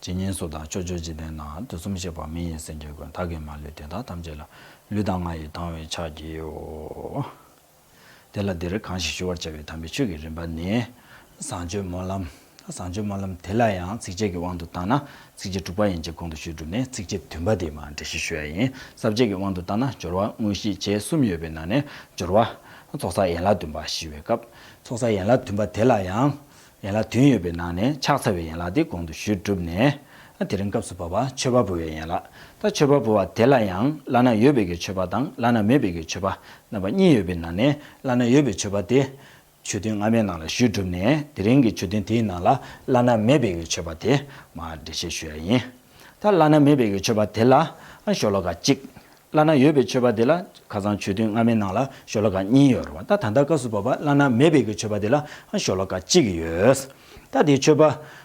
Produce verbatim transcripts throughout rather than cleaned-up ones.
ཇི་སྙེད་སུ་དག་ཕྱོགས་བཅུའི་འཇིག་རྟེན་ན། དུས་གསུམ་གཤེགས་པ་མི་ཡི་སེམས་ཅན་ཀུན། བདག་གིས་མ་ལུས་དེ་དག་ཐམས་ཅད་ལ། ལུས་དང་ངག་ཡིད་དང་བས་ཕྱག་བགྱིའོ། དེ་ལ་འདིར་གང་ཞིག་ཞུ་བར་བྱ་བའི་དམ་པའི་ཆོས་ཀྱི་རིམ་པ་ནི། བཟང་སྤྱོད་སྨོན་ལམ། བཟང་སྤྱོད་སྨོན་ལམ་དེ་ལ་ཡང་ཚིགས་བཅད་ཀྱི་དབང་དུ་བཏང་ན་ཚིགས་བཅད་དྲུག་པ་ཡན་ཆད་གོང་དུ་ཞུས་གྲུབ་ནས་ཚིགས་བཅད་བདུན་པ་དེ་མར་འགྲེལ་བཤད་ཞུ་ཡ་ཡིན། ས་བཅད་ཀྱི་དབང་དུ་བཏང་ན་སྦྱོར་བ་དངོས་གཞི་བྱས་གསུམ་ཡོད་པའི་ནང་ནས་སྦྱོར་བ་ཚོགས་བསགས་ཡན་ལག་བདུན་པ་ཞུ་བའི་སྐབས། ཚོགས་བསགས་ཡན་ལག་བདུན་པ་དེ་ལ་ཡང་། ཡན་ལག་བདུན་ཡོད་པའི་ནང་ནས་ཕྱག་འཚལ་བའི་ཡན་ལག་དེ་གོང་དུ་ཞུས་གྲུབ་ནས། དེ་རིང་སྐབས་སུ་བབ་པ་མཆོད་པ་འབུལ་བའི་ཡན་ལག་ད་མཆོད་པ་འབུལ་བ་དེ་ལ་ཡང་བླ་ན་ཡོད་པའི་གི་མཆོད་པ་དང་བླ་ན་མེད་པའི་གི་མཆོད་པ་རྣམ་པ་གཉིས་ཡོད་པའི་ནང་ནས་བླ་ན་ཡོད་པའི་མཆོད་པ་དེ། ཆོས་ཐུན་སྔ་མའི་ནང་ལ་ཞུས་གྲུབ་ནས་དེ་རིང་གི་ཆོས་ཐུན་དེའི་ནང་ལ་བླ་ན་མེད་པའི་གི་མཆོད་པ་དེ་མར་འགྲེལ་བཤད་ཞུ་ཡ་ཡིན། ད་བླ་ན་མེད་པའི་གི་མཆོད་པ་དེ་ལ་ཤོ་ལོ་ཀ་གཅིག་བླ་ན་ཡོད་པའི་མཆོད་པ་དེ་ལ་ཁ་སང་ཆོས་ཐུན་སྔ་མའི་ནང་ལ་ཤོ་ལོ་ཀ་གཉིས་ཡོད་རེད་བ། ད་ད་ལྟ་སྐབས་སུ་བབ་པ་བླ་ན་མེད་པའི་གི་མཆོད་པ་དེ་ལ་ཤོ་ལོ་ཀ་གཅིག་ཡོད། ད་དེ་མཆོད་པ་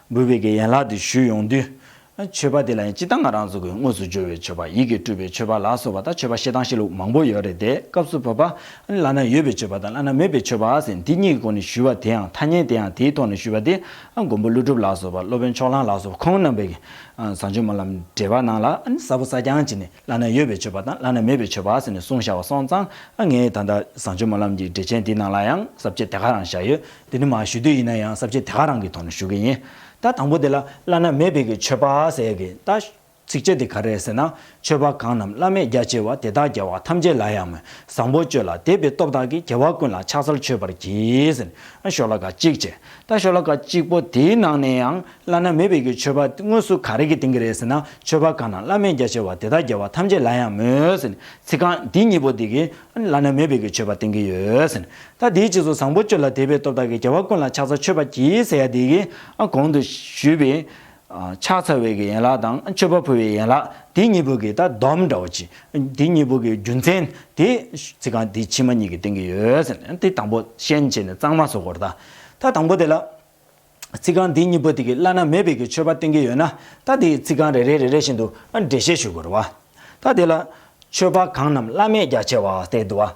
འབུལ་བའི་གི་ཡན་ལག་དེ་ཞུས་ཡོང་དུས། མཆོད་པ་དེ་ལ་ཡང་སྤྱིར་བཏང་ང་རང་ཚོ་གི་དངོས་སུ་འབྱོར་བའི་མཆོད་པ་ཡིད་ཀྱིས་སྤྲུལ་པའི་མཆོད་པ་ལ་སོགས་པ་ད་མཆོད་པ་བཤད་སྟངས་བཤད་ལུགས་མང་པོ་ཡོད་རེད་དེ་སྐབས་སུ་བབ་པ་བླ་ན་ཡོད་པའི་མཆོད་པ་དང་བླ་ན་མེད་པའི་མཆོད་པ་ཟེར་འདི་གཉིས་ཀྱི་སྒོ་ནས་ཞུས་པ་དེ་ཡང་ཐ་སྙད་དེ་ཡང་དེའི་ཐོག་ནས་ཞུས་པ་དེ་མགོན་པོ་ཀླུ་སྒྲུབ་ལ་སོགས་པ་སློབ་དཔོན་ཕྱོགས་གླང་ལ་སོགས་པ་ཁོང་རྣམ་པའི་གི་བཟང་སྤྱོད་སྨོན་ལམ་འགྲེལ་པ་ནང་ལ་ཨ་ནི་གསལ་པོ་གསལ་རྐྱང་བྱས་ནས་བླ་ན་ཡོད་པའི་མཆོད་པ་དང་བླ་ན་མེད་པའི་མཆོད་པ་ཟེར་ནས་གསུངས་བཞག་པ་སོང་ཙང་ཨ་ངས་ད་ལྟ་བཟང་སྤྱོད་སྨོན་ལམ་གྱི་འགྲེལ་ཆེན་འདི་ནང་ལ་ཡང་ས་བཅད་དེ་ག་རང་བཞག་ཡོད། དེ་ནི་མར་ཞུ་དུས་ཡིན་ན་ཡང་ས་བཅད་དེ་ག་རང་གི་ཐོག་ནས་ཞུ་གི་ཡིན། ད་དང་པོ་དེ་ལ་བླ་ན་མེད་པའི་གི་མཆོད་པ་ཟེར་གི་ད་ཚིགས་བཅད་དེ་ག་རེ་རེད་ཟེར་ན། མཆོད་པ་གང་རྣམས་བླ་མེད་རྒྱ་ཆེ་བ། དེ་དག་རྒྱལ་བ་ཐམས་ཅད་ལ་ཡང་མོས། བཟང་པོ་སྤྱོད་ལ་དད་པའི་སྟོབས་དག་གིས། རྒྱལ་བ་ཀུན་ལ་ཕྱག་འཚལ་མཆོད་པར་བགྱི། ཟེར་ནས་ཤོ་ལོ་ཀ་གཅིག་བྱས། ད་ཤོ་ལོ་ཀ་གཅིག་པོ་དེའི་ནང་ནས་ཡང་བླ་ན་མེད་པའི་གི་མཆོད་པ་དངོས་སུ་ག་རེ་གི་སྟེང་གི་རེད་ཟེར་ན། མཆོད་པ་གང་རྣམས་བླ་མེད་རྒྱ་ཆེ་བ། དེ་དག་རྒྱལ་བ་ཐམས་ཅད་ལ་ཡང་མོས། ཟེར་ནས་ཚིག་རྐང་འདི་གཉིས་པོ་དེ་གིས་བླ་ན་མེད་པའི་གི་མཆོད་པ་སྟེང་གི་ཡོད་ཟེར་ནས། ད་དེའི་རྗེས་སུ་བཟང་པོ་སྤྱོད་ལ་དད་པའི་སྟོབས་དག་གིས། རྒྱལ་བ་ཀུན་ལ་ཕྱག་འཚལ་མཆོད་པར་བགྱི་ཟེར་ཡ་དེ་གིས་ཨ་གོང་དུ་ཞུས་པའི། ཕྱག་འཚལ་བའི་གི་ཡན་ལག་དང་མཆོད་པ་ཕུལ་བའི་ཡན་ལག་དེ་གཉིས་པོ་གི་ད་སྡོམ་འདྲ་བོ་ཅིག་དེ་གཉིས་པོ་གི་རྒྱུ་མཚན་དེ་ཚིག་རྐང་དེ་ཕྱི་མ་གཉིས་ཀྱི་སྟེང་གི་ཡོད་ཟེར་ནས་དེ་དང་པོ་ཤན་བྱས་ནས་གཙང་མ་བཟོ་དགོས་རེད་ད། ད་དང་པོ་དེ་ལ་ཚིག་རྐང་འདི་གཉིས་པོ་དེ་གི་བླ་ན་མེད་པའི་གི་མཆོད་པ་བསྟན་གྱི་ཡོད་ན་ད་དེ་ཚིག་རྐང་རེ་རེ་རེ་རེ་བཞིན་དུ་འགྲེལ་བཤད་ཞུ་དགོས་རེད་བ། ད་དེ་ལ་མཆོད་པ་གང་རྣམས་བླ་མེད་རྒྱ་ཆེ་བ་སྟེ་འདུག་བ།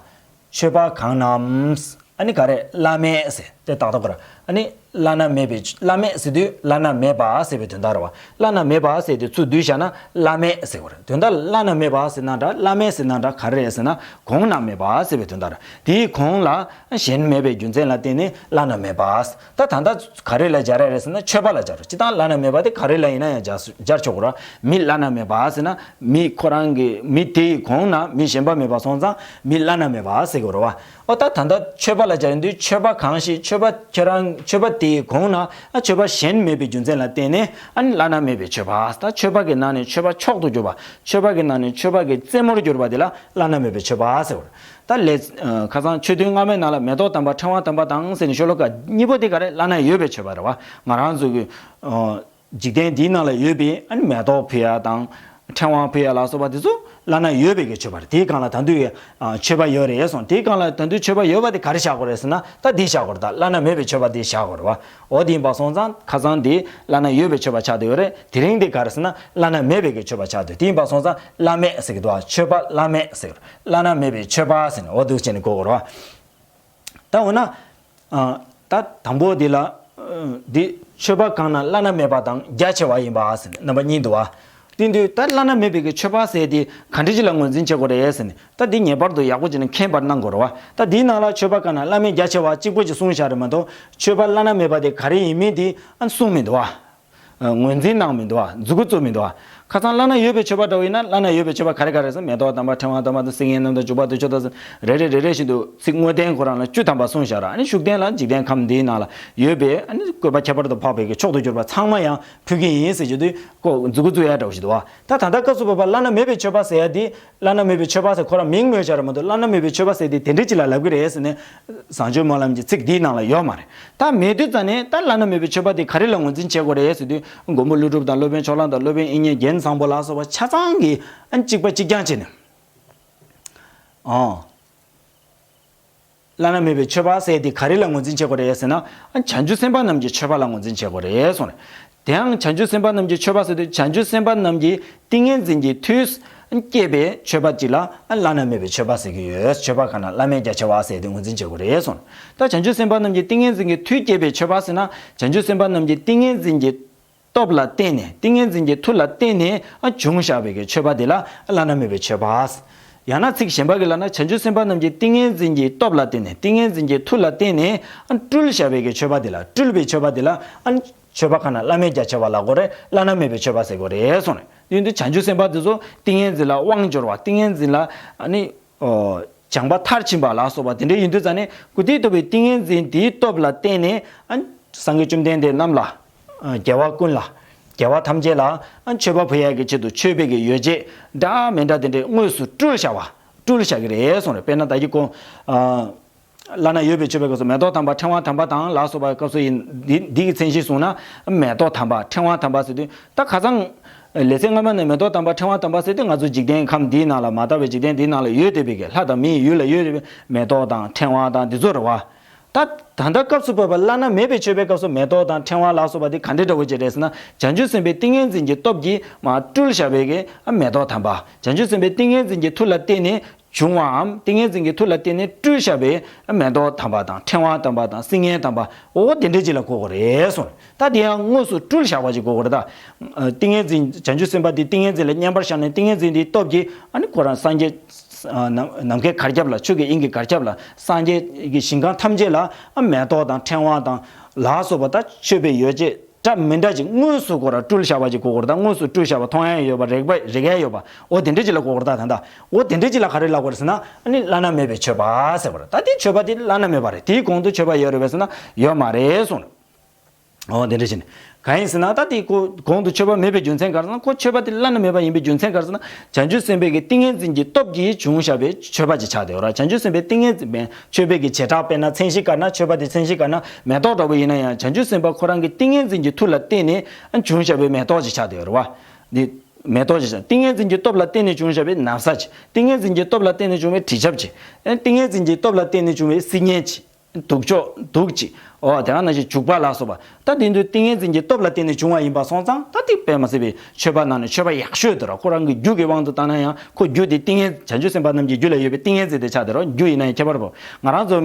མཆོད་པ་གང་རྣམས། ཨ་ནི་ག་རེ་བླ་མེད་ཟེར་དེ་ཏག་ཏག་གོ་ར། ཨ་ནི་བླ་ན་མེད་པའི་བླ་མེད་ཟེར་དུས་བླ་ན་མེད་པ་ཟེར་བའི་དོན་དག་རེད་བ། བླ་ན་མེད་པ་ཟེར་དུས་ཚུར་བསྡུས་བཞག་ན་བླ་མེད་ཟེར་གོ་ར། དོན་དག་བླ་ན་མེད་པ་ཟེར་ན་འདྲ་བླ་མེད་ཟེར་ན་འདྲ་ག་རེ་རེད་ཟེར་ན་གོང་ན་མེད་པ་ཟེར་བའི་དོན་དག་རེད། དེའི་གོང་ལ་གཞན་མེད་པའི་རྒྱུ་མཚན་ལ་བརྟེན་ནས་བླ་ན་མེད་པ། ད་ད་ལྟ་ག་རེ་ལ་སྦྱར་ཡ་རེད་ཟེར་ན་མཆོད་པ་ལ་སྦྱར་རོ། སྤྱིར་བཏང་བླ་ན་མེད་པ་དེ་ག་རེ་ལ་ཡིན་ན་ཡང་སྦྱར་སྦྱར་ཆོག་གོ་ར། མི་བླ་ན་མེད་པ་ཟེར་ན་མི་ཁོ་རང་གི་མི་དེའི་གོང་ན་མི་གཞན་པ་མེད་པ་སོང་ཙང་མི་བླ་ན་མེད་པ་ཟེར་གོ་ར་བ། ཨོ་ད་ད་ལྟ་མཆོད་པ་ལ་སྦྱར་ཡོང་དུས་མཆོད་པ་གང་ཞིག་མཆོད་པ་ཁྱེད་རང་མཆོད་པ་དེའི་གོང་ན་ཨ་མཆོད་པ་གཞན་མེད་པའི་རྒྱུ་མཚན་ལ་བརྟེན་ནས་ཨ་ནི་བླ་ན་མེད་པའི་མཆོད་པ། ད་མཆོད་པ་གི་ནང་ནས་མཆོད་པ་མཆོག་ཏུ་གྱུར་པ་མཆོད་པ་གི་ནང་ནས་མཆོད་པ་གི་རྩེ་མོར་གྱུར་པ་དེ་ལ་བླ་ན་མེད་པའི་མཆོད་པ་ཟེར་བ། ད་ལས་ཁ་སང་ཆོས་ཐུན་སྔ་མའི་ནང་ལ་མེ་ཏོག་དམ་པ་ཕྲེང་བ་དམ་པ་དང་ཟེར་ནས་ཤོ་ལོ་ཀ་གཉིས་པོ་དེ་ག་རེ་བླ་ན་ཡོད་པའི་མཆོད་པ་རེད་བ། ང་རང་ཚོ་གི་འཇིག་རྟེན་འདིའི་ནང་ལ་ཡོད་པའི་ཨ་ནི་མེ་ཏོག་ཕུལ་ཡ་དང་ཕྲེང་བ་ཕུལ་ཡ་ལ་སོགས་པ་དེ་ཚོ་བླ་ན་ཡོད་པའི་གི་མཆོད་པ་རེད། དེའི་སྒང་ལ་ད་དུང་མཆོད་པ་ཡོད་རེད་གསུངས། དེའི་སྒང་ལ་ད་དུང་མཆོད་པ་ཡོད་པ་དེ་ག་རེ་བཞག་དགོས་རེད་ཟེར་ན་ད་འདི་བཞག་དགོས་རེད། ད་བླ་ན་མེད་པའི་མཆོད་པ་འདི་བཞག་དགོས་རེད་བ། འོ་དེ་ཡིན་པ་སོང་ཙང་ཁ་སང་འདི་བླ་ན་ཡོད་པའི་མཆོད་པ་ཆགས་བསྡད་ཡོད་རེད། དེ་རིང་འདི་ག་རེ་ཟེར་ན་བླ་ན་མེད་པའི་གི་མཆོད་པ་ཆགས་བསྡད་ཡོད། དེ་ཡིན་པ་སོང་ཙང་བླ་མེད་ཟེར་གི་འདུག་བ། མཆོད་པ་བླ་མེད་ཟེར། བླ་ན་མེད་པའི་མཆོད་པ་ཟེར་ནས་འོ་འདུག་བྱས་ནས་གོ་དགོས་རེད་བ། ད་འོ་ན། ཨ། ད་དང་པོ་འདི་ལ། ཨ། འདི་མཆོད་པ་གང་རྣམས་བླ་ན་མེད་པ་དང་རྒྱ་ཆེ་བ་ཡིན་པ་ཟེར་ནས་རྣམ་པ་གཉིས་འདུག་བ། དེ་དུས་ད་བླ་ན་མེད་པའི་གི་མཆོད་པ་ཟེར་དེ་ག་འདྲ་ཅིག་ལ་ངོས་འཛིན་བྱེད་དགོས་རེད་ཟེར་ནས་ད་འདི་ངེས་པར་དུ་ཡག་པོ་བྱས་ནས་མཁྱེན་པར་གནང་དགོས་རེད་བ། ད་འདིའི་ནང་ལ་མཆོད་པ་གང་རྣམས་བླ་མེད་རྒྱ་ཆེ་བ་གཅིག་པོ་ཅིག་གསུངས་བཞག་རེད་མ་གཏོགས་མཆོད་པ་བླ་ན་མེད་པ་དེ་ག་རེ་ཡིན་མིན་དེ་ཨ་གསུངས་མི་འདུག་བ། ངོས་འཛིན་གནང་མི་འདུག་བ། མཛུབ་གུ་བཙུགས་མི་འདུག་བ། ཁ་སང་བླ་ན་ཡོད་པའི་མཆོད་པ་འདྲ་བོ་ཡིན་ན་བླ་ན་ཡོད་པའི་མཆོད་པ་ག་རེ་ག་རེ་ཟེར་མེ་ཏོག་དམ་པ་ཕྲེང་བ་དམ་པ་དང་སིལ་སྙན་རྣམ་དང་བྱུག་པ་དང་མཆོད་དང་ཟེར་རེ་རེ་རེ་རེ་བཞིན་དུ་ཚིག་དངོས་བསྟན་ཁོ་རང་ལ་བཅུ་ཐམ་པ་གསུངས་བཞག་ར། ཨ་ནི་ཤུགས་བསྟན་ལ་འཇིག་རྟེན་ཁམས་འདིའི་ནང་ལ་ཡོད་པའི་ཨ་ནི་བཀོད་པ་ཁྱད་པར་དུ་འཕགས་པའི་གི་མཆོག་ཏུ་གྱུར་པ་ཚང་མ་ཡང་ཕུལ་གྱི་ཡིན་ཟེར་གྱི་དུས་ཀོ་མཛུབ་གུ་བཙུགས་ཡ་འདྲ་བོ་ཞིག་འདུག་བ། ད་ད་ལྟ་སྐབས་སུ་བབ་པ་བླ་ན་མེད་པའི་མཆོད་པ་ཟེར་ཡ་འདི་བླ་ན་མེད་པའི་མཆོད་པ་ཟེར་ཁོ་རང་མིང་སྨོས་བཞག་ར་མ་གཏོགས་བླ་ན་མེད་པའི་མཆོད་པ་ཟེར་དེ་དེ་འདྲ་ཅིག་ལ་ལབ་ཀྱི་རེད་ཟེར་ནས་བཟང་སྤྱོད་སྨོན་ལམ་གྱི་ཚིག་འདིའི་ནང་ལ་ཡོད་མ་རེད། ད་མེད་དུས་ཙ་ནས་ད་བླ་ན་མེད་པའི་མཆོད་པ་དེ་ག་རེ་ལ་ངོས་འཛིན་བྱེད་དགོས་རེད་ཟེར་དུས་མགོན་པོ་ཀླུ་སྒྲུབ་དང་སློབ་དཔོན་ཕྱོགས་གླང་དང་སློབ་དཔོན་དབྱིག་གཉེན་རྒྱན་བཟང་པོ་ལ་སོགས་པ་ཆ་ཚང་གིས་ཨ་གཅིག་པ་གཅིག་རྐྱང་བྱས་ནས། ཨོ། བླ་ན་མེད་པའི་མཆོད་པ་ཟེར་དེ་ག་རེ་ལ་ངོས་འཛིན་བྱེད་དགོས་རེད་ཟེར་ན་ཨ་བྱང་ཆུབ་སེམས་དཔའ་རྣམས་ཀྱི་མཆོད་པ་ལ་ངོས་འཛིན་བྱེད་དགོས་རེད་གསུངས་རེད། དེའང་བྱང་ཆུབ་སེམས་དཔའ་རྣམས་ཀྱི་མཆོད་པ་ཟེར་དུས་བྱང་ཆུབ་སེམས་དཔའ་རྣམས་ཀྱི་ཏིང་ངེ་འཛིན་གྱི་མཐུས་སྐྱེས་པའི་མཆོད་པ་ཅིག་ལ་བླ་ན་མེད་པའི་མཆོད་པ་ཟེར་གྱི་ཡོད། མཆོད་པ་གང་རྣམས་བླ་མེད་རྒྱ་ཆེ་བ་ཟེར་དེ་ངོས་འཛིན་བྱེད་དགོས་རེད་གསུངས། ད་བྱང་ཆུབ་སེམས་དཔའ་རྣམས་ཀྱི་ཏིང་ངེ་འཛིན་གྱི་མཐུས་སྐྱེས་པའི་མཆོད་པ་ཟེར་ན་བྱང་ཆུབ་སེམས་དཔའ་རྣམས་ཀྱི་ཏིང་ངེ་འཛིན་གྱི་ སྟོབས་ལ་བརྟེན་ནས། ཏིང་ངེ་འཛིན་གྱི་མཐུ་ལ་བརྟེན་ནས་ཨ་བྱུང་བཞག་པའི་གི་མཆོད་པ་དེ་ལ་བླ་ན་མེད་པའི་མཆོད་པ། ཡང་ན་ཚིག་གཞན་པ་གི་ལབ་ན། བྱང་ཆུབ་སེམས་དཔའ་རྣམས་ཀྱིས་ཏིང་ངེ་འཛིན་གྱི་སྟོབས་ལ་བརྟེན་ནས། ཏིང་ངེ་འཛིན་གྱི་མཐུ་ལ་བརྟེན་ནས་ཨ་སྤྲུལ་བཞག་པའི་གི་མཆོད་པ་དེ་ལ། སྤྲུལ་པའི་མཆོད་པ་དེ་ལ་ཨ་མཆོད་པ་ག་ན་བླ་མེད་རྒྱ་ཆེ་བ་ལབ་དགོས་རེད། བླ་ན་མེད་པའི་མཆོད་པ་ཟེར་དགོས་རེད་གསུངས་རེད། དེ་ཡིན་དུས་བྱང་ཆུབ་སེམས་དཔའ་དེ་ཚོ་ཏིང་ངེ་འཛིན་ལ་དབང་འབྱོར་བ། ཏིང་ངེ་འཛིན་ལ་ཨ་ནི་ཨོ་བྱང་པ་མཐར་ཕྱིན་པ་ལ་སོགས་པ་དེ་འདྲ་ཡིན་དུས་ཙང་ནས། ཀུ་དེའི་ཐུབ་པའི་ཏིང་ངེ་འཛིན་དེའི་སྟོབས་ལ་བརྟེན་ནས་ཨ་སངས་རྒྱས་བཅོམ་ལྡན་འདས་རྣམས་ལ། ཨ་རྒྱལ་བ་ཀུན་ལ། རྒྱལ་བ་ཐམས་ཅད་ལ་ཨ་མཆོད་པ་ཕུལ་ཡག་གི་ཆེད་དུ་མཆོད་པའི་གི་ཡོ་བྱད་འདྲ་མི་འདྲ་དེ་འདྲའི་དངོས་སུ་སྤྲུལ་བཞག་པ། སྤྲུལ་བཞག་གི་རེད་གསུངས་རེད། དཔེར་ན་ད་གི་ཁོ་ཨ་བླ་ན་ཡོད་པའི་མཆོད་པའི་སྐབས་སུ་མེ་ཏོག་དམ་པ་ཕྲེང་བ་དམ་པ་དང་ལ་སོགས་པའི་སྐབས་སུ་ཡིན། འདི་འདི་གི་མཚན་གཞི་བཟུང་ན་མེ་ཏོག་དམ་པ་ཕྲེང་བ་དམ་པ་ཟེར་དུས། ད་ཁ་སང་ལེ་ཚན་སྔ་མ་ནས་མེ་ཏོག་དམ་པ་ཕྲེང་བ་དམ་པ་ཟེར་དུས། ང་ཚོ་འཇིག་རྟེན་ཁམས་འདིའི་ནང་ལ། མ་དག་པའི་འཇིག་རྟེན་འདིའི་ནང་ལ་ཡོད་བསྡད་པའི་གི་ལྷ་དང་མིའི་ཡུལ་ལ་ཡོད་བསྡད་པའི་མེ་ཏོག་དང་ཕྲེང་བ་དང་འདི་ཚོ་རེད་བ། ད་ད་ལྟ་སྐབས་སུ་བབ་པ་བླ་ན་མེད་པའི་མཆོད་པའི་སྐབས་སུ་མེ་ཏོག་དང་ཕྲེང་བ་ལ་སོགས་པ་འདི་ག་འདྲ་འདྲ་བོ་ཅིག་རེད་ཟེར་ན། བྱང་ཆུབ་སེམས་དཔའི་ཏིང་ངེ་འཛིན་གྱི་སྟོབས་ཀྱིས་མར་སྤྲུལ་བཞག་པའི་གི་མེ་ཏོག་དམ་པ། བྱང་ཆུབ་སེམས་དཔའི་ཏིང་ངེ་འཛིན་གྱི་མཐུ་ལ་བརྟེན་ནས་བྱུང་བའམ། ཏིང་ངེ་འཛིན་གྱི་མཐུ་ལ་བརྟེན་ནས་སྤྲུལ་བཞག་པའི་མེ་ཏོག་དམ་པ་དང་། ཕྲེང་བ་དམ་པ་དང་། སིལ་སྙན་དམ་པ། འོ་དེ་འདྲ་ཅིག་ལ་གོ་དགོས་རེད་གསུངས། ད་དེ་ཡང་དངོས་སུ་སྤྲུལ་བཞག་པ་ཅིག་གོ་དགོས་རེད་ད། ཏིང་ངེ་འཛིན། བྱང་ཆུབ་སེམས་དཔའ་དེ་ཏིང་ངེ་འཛིན་ལ་མཉམ་པར་བཞག་ནས། ཏིང་ངེ་འཛིན་དེའི་སྟོབས་ཀྱིས་ཨ་ནི་ཁོ་རང་སངས་རྒྱས་ནམ་ནམ་མཁའི་གར་ཁྱབ་ལ། ཆོས་ཀྱི་དབྱིངས་ཀྱི་གར་ཁྱབ་ལ། སངས་རྒྱས་ཀྱི་ཞིང་ཁམས་ཐམས་ཅད་ལ་མེ་ཏོག་དང་ཕྲེང་བ་དང་ལ་སོགས་པ། ད་མཆོད་པའི་ཡོ་བྱད་འདྲ་མི་འདྲ་ཅིག་དངོས་སུ་ཁོ་རང་སྤྲུལ་བཞག་པ་ཅིག་གོ་དགོས་རེད་ད། དངོས་སུ་སྤྲུལ་བཞག་པ། མཐོང་ཡ་ཡོད་པ། རེག་པ་རེག་ཡ་ཡོད་པ། འོ་དེ་འདྲ་ཅིག་ལ་གོ་དགོས་རེད་ད། ད་ལྟ་འོ་དེ་འདྲ་ཅིག་ལ་ག་རེ་ལབ་དགོས་རེད་ཟེར་ན། ཨ་ནི་བླ་ན་མེད་པའི་མཆོད་པ་ཟེར་བ་རེད། ད་དེ་མཆོད་པ་དེ་བླ་ན་མེད་པ་རེད། དེའི་གོང་དུ་མཆོད་པ་ཡོད་རེད་པས་ཟེར་ན་ཡོད་མ་རེད་གསུངས། འོ་དེ་འདྲ་བྱས་ནས་གང་ཡིན་ཟེར་ན། ད་དེ་ཁོ་གོང་དུ་མཆོད་པ་མེད་པའི་རྒྱུ་མཚན་ག་རེ་ཟེར་ན། ཁོ་མཆོད་པ་དེ་བླ་ན་མེད་པ་ཡིན་པའི་རྒྱུ་མཚན་ག་རེ་ཟེར་ན། བྱང་ཆུབ་སེམས་དཔའི་གི་ཏིང་ངེ་འཛིན་གྱི་སྟོབས་ཀྱིས་བྱུང་བཞག་པའི་མཆོད་པ་ཅིག་ཆགས་བསྡད་ཡོད་རེད། བྱང་ཆུབ་སེམས་དཔའི་ཏིང་ངེ་འཛིན་པའི་མཆོད་པའི་གི་བྱེ་བྲག། དཔེར་ན་མཚན་གཞི་ག་ན། མཆོད་པ་དེ་མཚན་གཞི་ག་ན་མེ་ཏོག་འདྲ་བོ་ཡིན་ན་ཡང་། བྱང་ཆུབ་སེམས་དཔའ་ཁོ་རང་གི་ཏིང་ངེ་འཛིན་གྱི་མཐུ་ལ་བརྟེན་ནས་བྱུང་བཞག་པའི་མེ་ཏོག་ཅིག་ཆགས་བསྡད་ཡོད་རེད་བ། འདི་མེ་ཏོག་ཅིག་ཆགས། ཏིང་ངེ་འཛིན་གྱི་སྟོབས་ལ་བརྟེན་ནས་བྱུང་བཞག་པའི་ན་བཟའ་ཅིག། ཏིང་ངེ་འཛིན་གྱི་སྟོབས་ལ་བརྟེན་ནས་བྱུང་བའི་དྲི་ཆབ་ཅིག། ཏིང་ངེ་འཛིན་གྱི་སྟོབས་ལ་བརྟེན་ནས་བྱུང་བའི་སིལ་སྙན་ཅིག། དུག་ཆོག་དུག་ཅིག། འོ་དེ་ག་ནང་བཞིན་བྱུག་པ་ལ་སོགས་པ། ད་དེ་དུས་ཏིང་ངེ་འཛིན་གྱི་སྟོབས་ལ་བརྟེན་ནས་བྱུང་བ་ཡིན་པ་སོང་ཙང་། ད་དེ་དཔེ་མ་སྲིད་པའི་མཆོད་པ་ནང་ནས་མཆོད་པ་ཡག་ཤོས་དེ་རེད། ཁོ་རང་གི་རྒྱུ་གི་དབང་དུ་བཏང་ན་ཡང་། ཁོ་རྒྱུ་དེ་ཏིང་ངེ། བྱང་ཆུབ་སེམས་དཔའ་རྣམས་ཀྱི་རྒྱུད་ལ་ཡོད་པའི་ཏིང་ངེ་འཛིན་དེ་ཆགས་བསྡད་ཡོད་རེད། རྒྱུ་ཡིན་ན་ཡང་ཁྱད་པར་འཕགས། ང་རང་ཚོ་